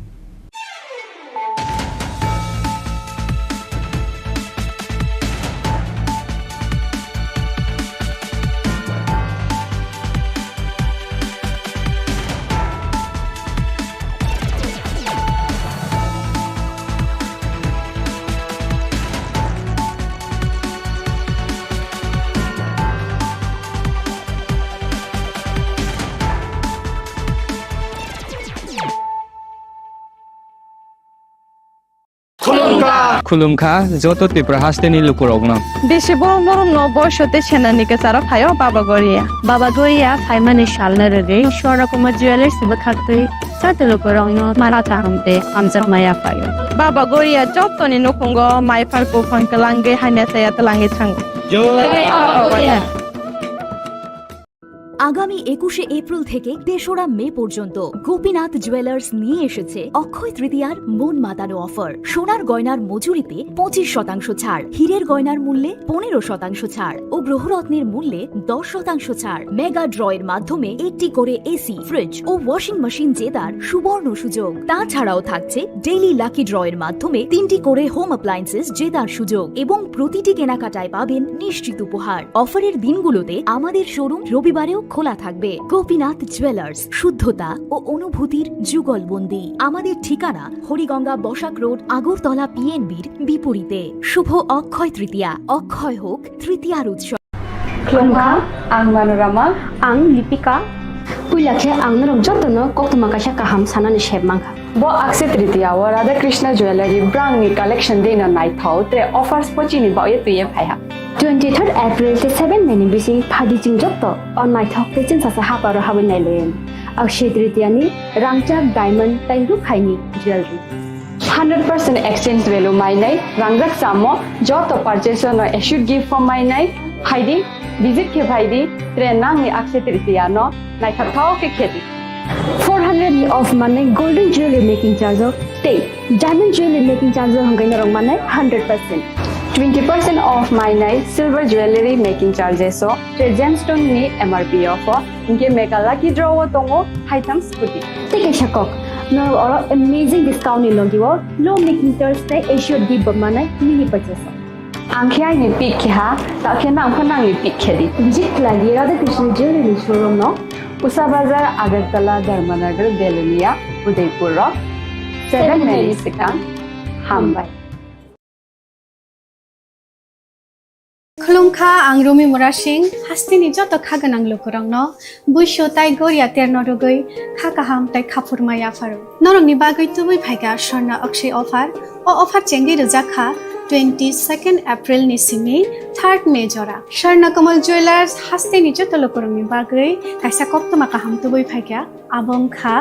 Khulumkha joto Tripura hasteni lukurokno. Bisi borok norokno boiso tei senani kwcharo phaio Baba Goria. Baba Goria phaimani salno rwgwi Swarnakumar Jewellers bwkhaktwi joto lukurokno mara kaham tei hamjakma yaphaio. Baba Goria jotoni nukhungo maiphar buphang kwlangwi hamya chaya twlangwi thango. Jai Baba Goria. আগামী একুশে এপ্রিল থেকে তেসরা মে পর্যন্ত গোপীনাথ জুয়েলার্স নিয়ে এসেছে অক্ষয় তৃতীয়ার মন মাতানো অফার। সোনার গয়নার মজুরিতে পঁচিশ শতাংশ ছাড়, হীরের গয়নার মূল্যে পনেরো শতাংশ ছাড় ও গ্রহরত্নের মূল্যে দশ শতাংশ ছাড়। মেগা ড্রয়ের মাধ্যমে একটি করে এসি, ফ্রিজ ও ওয়াশিং মেশিন জেতার সুবর্ণ সুযোগ। তাছাড়াও থাকছে ডেইলি লাকি ড্রয়ের মাধ্যমে তিনটি করে হোম অ্যাপ্লায়েন্সেস জেতার সুযোগ এবং প্রতিটি কেনাকাটায় পাবেন নিশ্চিত উপহার। অফারের দিনগুলোতে আমাদের শোরুম রবিবারেও খোলা থাকবে। গোপীনাথ জুয়েলার্স, শুদ্ধতা ও অনুভূতির যুগলবন্দি। আমাদের ঠিকানা হরিগঙ্গা বসাক রোড, আগরতলা পিএনবির বিপরীতে। শুভ অক্ষয় তৃতীয়া, অক্ষয় হোক তৃতীয়ার উৎসব। Khulumkha, ang Manorama. Ang Lipika. Puila khe ang norok jotono koktwma kaisa kaham sanani sep mankha. Bo Akshaya Tritiya o Radha Krishna Jewellery brangni collection dino naithok tre offers pochini baoye twiye phaiha. Twenty third April tei seven May ni bising phadi chwng joto o naithok tei chwngsasa haparo habwi nailayan. Akshaya Tritiya ni rangchak diamond tei rukhaini jewellery. Hundred percent exchange value mainai, rangjak chamo, joto purchase no assured gift form mainai, phaidi, visit khe phaidi, tre nangni Akshaya Tritiya no naithok thok khe khedi. Four hundred ni off manai golden jewelry making charge o tei diamond jewelry making charge o hwnkhai norok manai hundred percent. Twenty percent off mainai silver jewelry making charges o, tre gemstone ni M R P off o, hinkhe mega lucky draw o tongo haitham scooty. Tei kaisa kok, norok oro amazing discount ni logi o low making charge tei assured gift bo manai mini purchase o. Ang khe aini pick khe ha, ta khe nang pho nangni pick khe di. Visit khlai di Radha Krishna Jewelry ni showroom no. Usa Bazar, Agartala, Dharmanagar, Belonia, Udaipur rok. Seven minutes swkang. Hambai. Khulumkha, ang Rumi Murasing, hasteni joto kha gwnang lukurokno buisu tai goria terno rwgwi kha kaham tai khaphurma yapharo. Norokni bagwi tubui phaikha Swarna Akshaya offer. O offer chengwi rwjak kha twenty second April ni simi third May jora. Swarna Kamal Jewellers hasteni joto lukurokni bagwi kaisa koktwma kaham tubui phaikha. Abo wngkha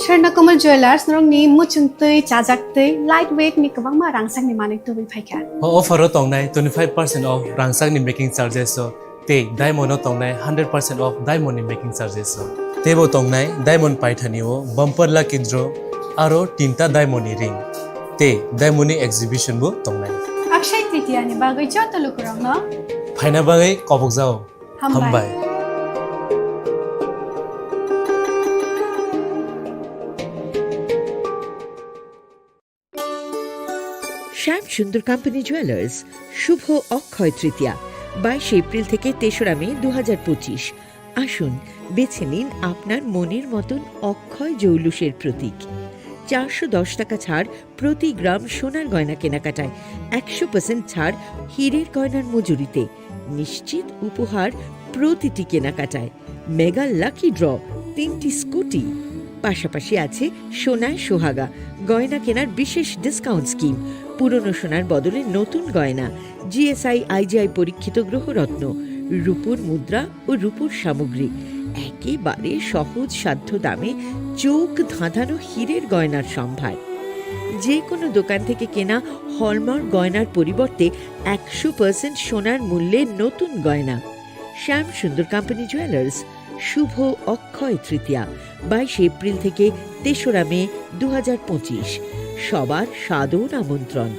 Swarna Kamal Jewellers, norokni muchungtwi, chajaktwi, light weight ni kwbangma rangchakni manwi tubui phaikha. O offer o tongnai twenty five percent off rangchakni making charges o tei diamond o tongnai hundred percent off diamond ni making charges o. Teibo tongnai diamond paithani o bumper lucky draw aro tinta diamond ni ring tei diamond ni exhibition bo tongnai. Akshaya Tritiya ni bagwi joto lukurokno phaina bagwi kobokjao. Hambai. Hambai. শ্যাম সুন্দর company jewellers, শুভ অক্ষয় তৃতীয়া, বাইশে এপ্রিল থেকে তেসরা মে দু হাজার পঁচিশ। আসুন, বেছে নিন আপনার মনের মতন অক্ষয় জৌলুসের প্রতীক। চারশো দশ টাকা ছাড় প্রতি গ্রাম সোনার গয়না কেনাকাটায়, একশো পার্সেন্ট ছাড় হীরের গয়নার মজুরিতে, নিশ্চিত উপহার প্রতিটি কেনাকাটায়, মেগা লাকি ড্র, তিনটি স্কুটি, পাশাপাশি আছে সোনায় সোহাগা গয়না কেনার বিশেষ ডিসকাউন্ট স্কিম, পুরনো সোনার বদলে নতুন গয়না, জিএসআই আইজিআই পরীক্ষিত গ্রহরত্ন, রূপোর মুদ্রা ও রূপোর সামগ্রী, একেবারে সহজ সাধ্য দামে চোখ ধাঁধানো হীরের গয়নার সম্ভার। যে কোনো দোকান থেকে কেনা হলমার্ক গয়নার পরিবর্তে একশো পার্সেন্ট সোনার মূল্যে নতুন গয়না। শ্যাম সুন্দর কোম্পানি জুয়েলার্স, শুভ অক্ষয় তৃতীয়া, বাইশে এপ্রিল থেকে তেসরা মে দু হাজার পঁচিশ। সবার সাদর আমন্ত্রণ।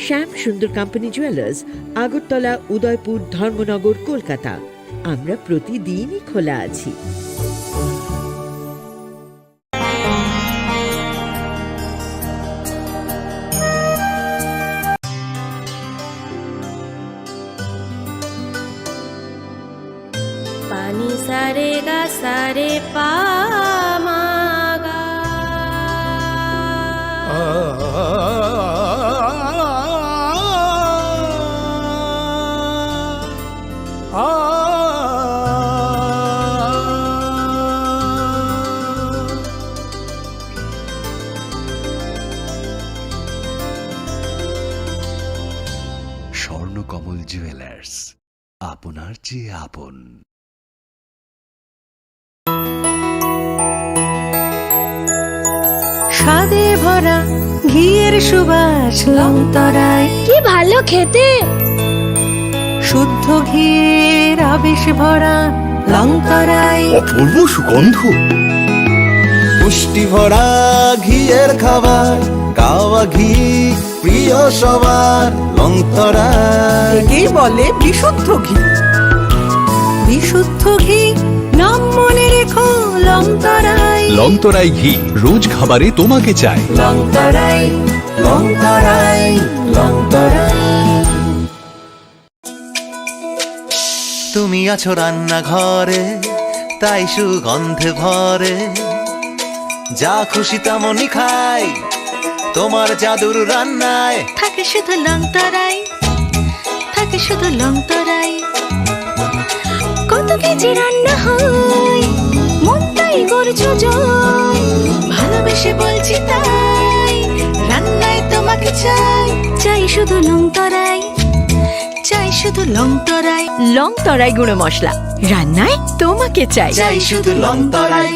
শ্যাম সুন্দর কোম্পানি জুয়েলার্স, আগরতলা, উদয়পুর, ধর্মনগর, কলকাতা। আমরা প্রতিদিনই খোলা আছি। Pani sare ga sare pa ma ga. কমল জুয়েলার্স, আপনার যে আপন। স্বাদে ভরা ঘিয়ের সুবাস লংতরাই। কি ভালো খেতে! শুদ্ধ ঘিয়ের আবেশ ভরা লংতরাই। অপূর্ব সুগন্ধ। পুষ্টি ভরা ঘিয়ের খাবার, কাওয়া ঘি প্রিয় সবার, লংতরাই। একেই বলে বিশুদ্ধ ঘি। বিশুদ্ধ ঘি, নাম মনে রেখো, লংতরাই। লংতরাই ঘি, রোজ খাবারে তোমাকে চাই। লংতরাই, লংতরাই, লংতরাই। তুমি আছো রান্নাঘরে, তাই সুগন্ধে ভরে। যা খুশি তেমনই খাই, তোমার জাদুর রান্নায়। থাকে শুধু লংতরাই, থাকে শুধু লংতরাই। কত কেজি রান্না হয়, মনটাই করছো জয়। ভালোবেসে বলছি তাই, রান্নায় তোমাকে চাই। চাই শুধু লংতরাই, চাই শুধু লংতরাই। লংতরাই গুঁড়ো মশলা, রান্নায় তোমাকে চাই। চাই শুধু লংতরাই।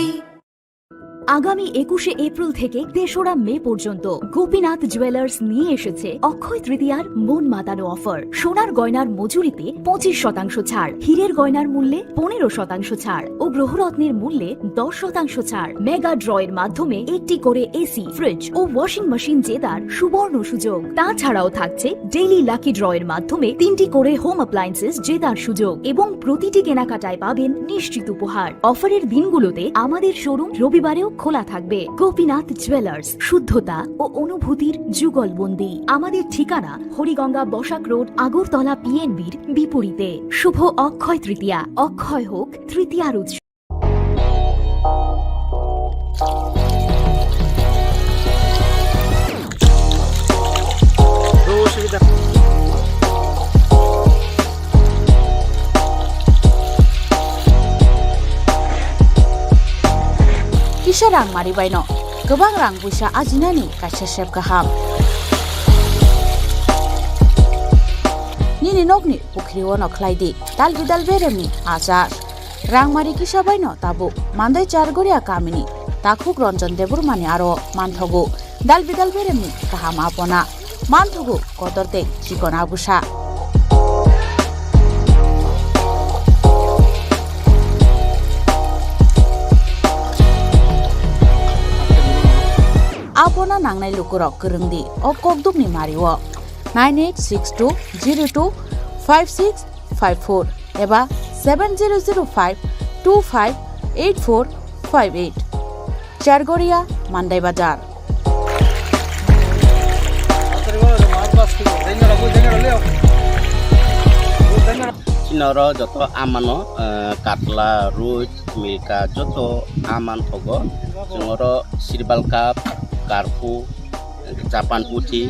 আগামী একুশে এপ্রিল থেকে তেসরা মে পর্যন্ত গোপীনাথ জুয়েলার্স নিয়ে এসেছে অক্ষয় তৃতীয়ার মন মাতানো অফার। সোনার গয়নার মজুরিতে পঁচিশ শতাংশ ছাড়, হীরের গয়নার মূল্যে পনেরো শতাংশ ছাড় ও গ্রহরত্নের মূল্যে দশ শতাংশ ছাড়। মেগা ড্র এর মাধ্যমে একটি করে এসি, ফ্রিজ ও ওয়াশিং মেশিন জেতার সুবর্ণ সুযোগ। তাছাড়াও থাকছে ডেইলি লাকি ড্র এর মাধ্যমে তিনটি করে হোম অ্যাপ্লায়েন্সেস জেতার সুযোগ এবং প্রতিটি কেনাকাটায় পাবেন নিশ্চিত উপহার। অফারের দিনগুলোতে আমাদের শোরুম রবিবারেও খোলা থাকবে। গোপীনাথ জুয়েলার্স, শুদ্ধতা ও অনুভূতির যুগলবন্দি। আমাদের ঠিকানা হরিগঙ্গা বসাক রোড, আগরতলা পিএনবির বিপরীতে। শুভ অক্ষয় তৃতীয়া, অক্ষয় হোক তৃতীয়ার উৎসব। Kisa rang mari baino kwbang rang puisa ajinani kaisa sep kaham. Nini nokni pukhri ono khlai di dal bidal beremni achar. Rangmari kisa baino tabuk Mandai Chargoria kamini takhuk Ranjan Debbarmani aro manthogo dal bidal beremni kaham apona, manthogo kotor tei chikon abusa. Apona nangnai lukurok kwrwng di o kokdukni mario nine eight six two zero two five six five four eba seven zero zero five two five eight four five eight. Chargoria, Mandai Bazar. Chini oro joto amano, eh, katla, roi, milka, joto aman thogo. Chwng oro sirbal cup, karpu, Japan puthi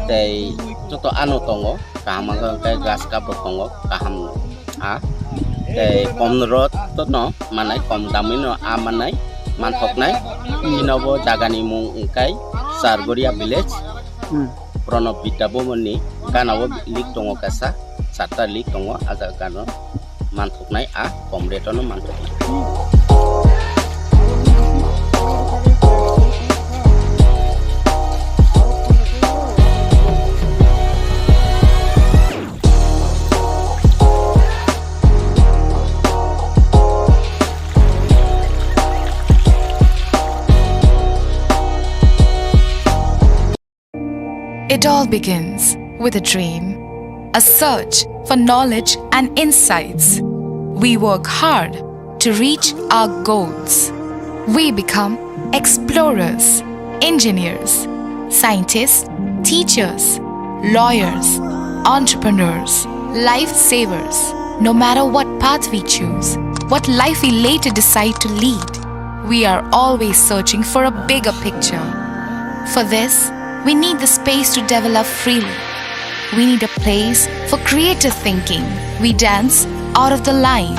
tei joto ano tongo, kaham wngkha hwnkhe grass cup bo tongo, kaham a tei kom rot no manai, kom damwi no a manai, manthoknai. Chini bo jagani mung wngkha Chargoria village. Hmm. Pranab Vidya Bhavan ni gana o lik tongo kaisa, charta lik tongo, a jaga gana o manthoknai, a kom rate o no manthoknai. It all begins with a dream, a search for knowledge and insights. We work hard to reach our goals. We become explorers, engineers, scientists, teachers, lawyers, entrepreneurs, lifesavers. No matter what path we choose, what life we later decide to lead, we are always searching for a bigger picture. For this, we need the space to develop freely. We need a place for creative thinking. We dance out of the line,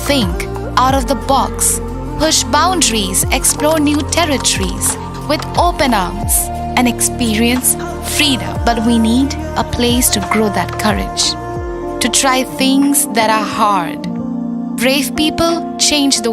think out of the box, push boundaries, explore new territories with open arms, and experience freedom, but we need a place to grow that courage, to try things that are hard. Brave people change the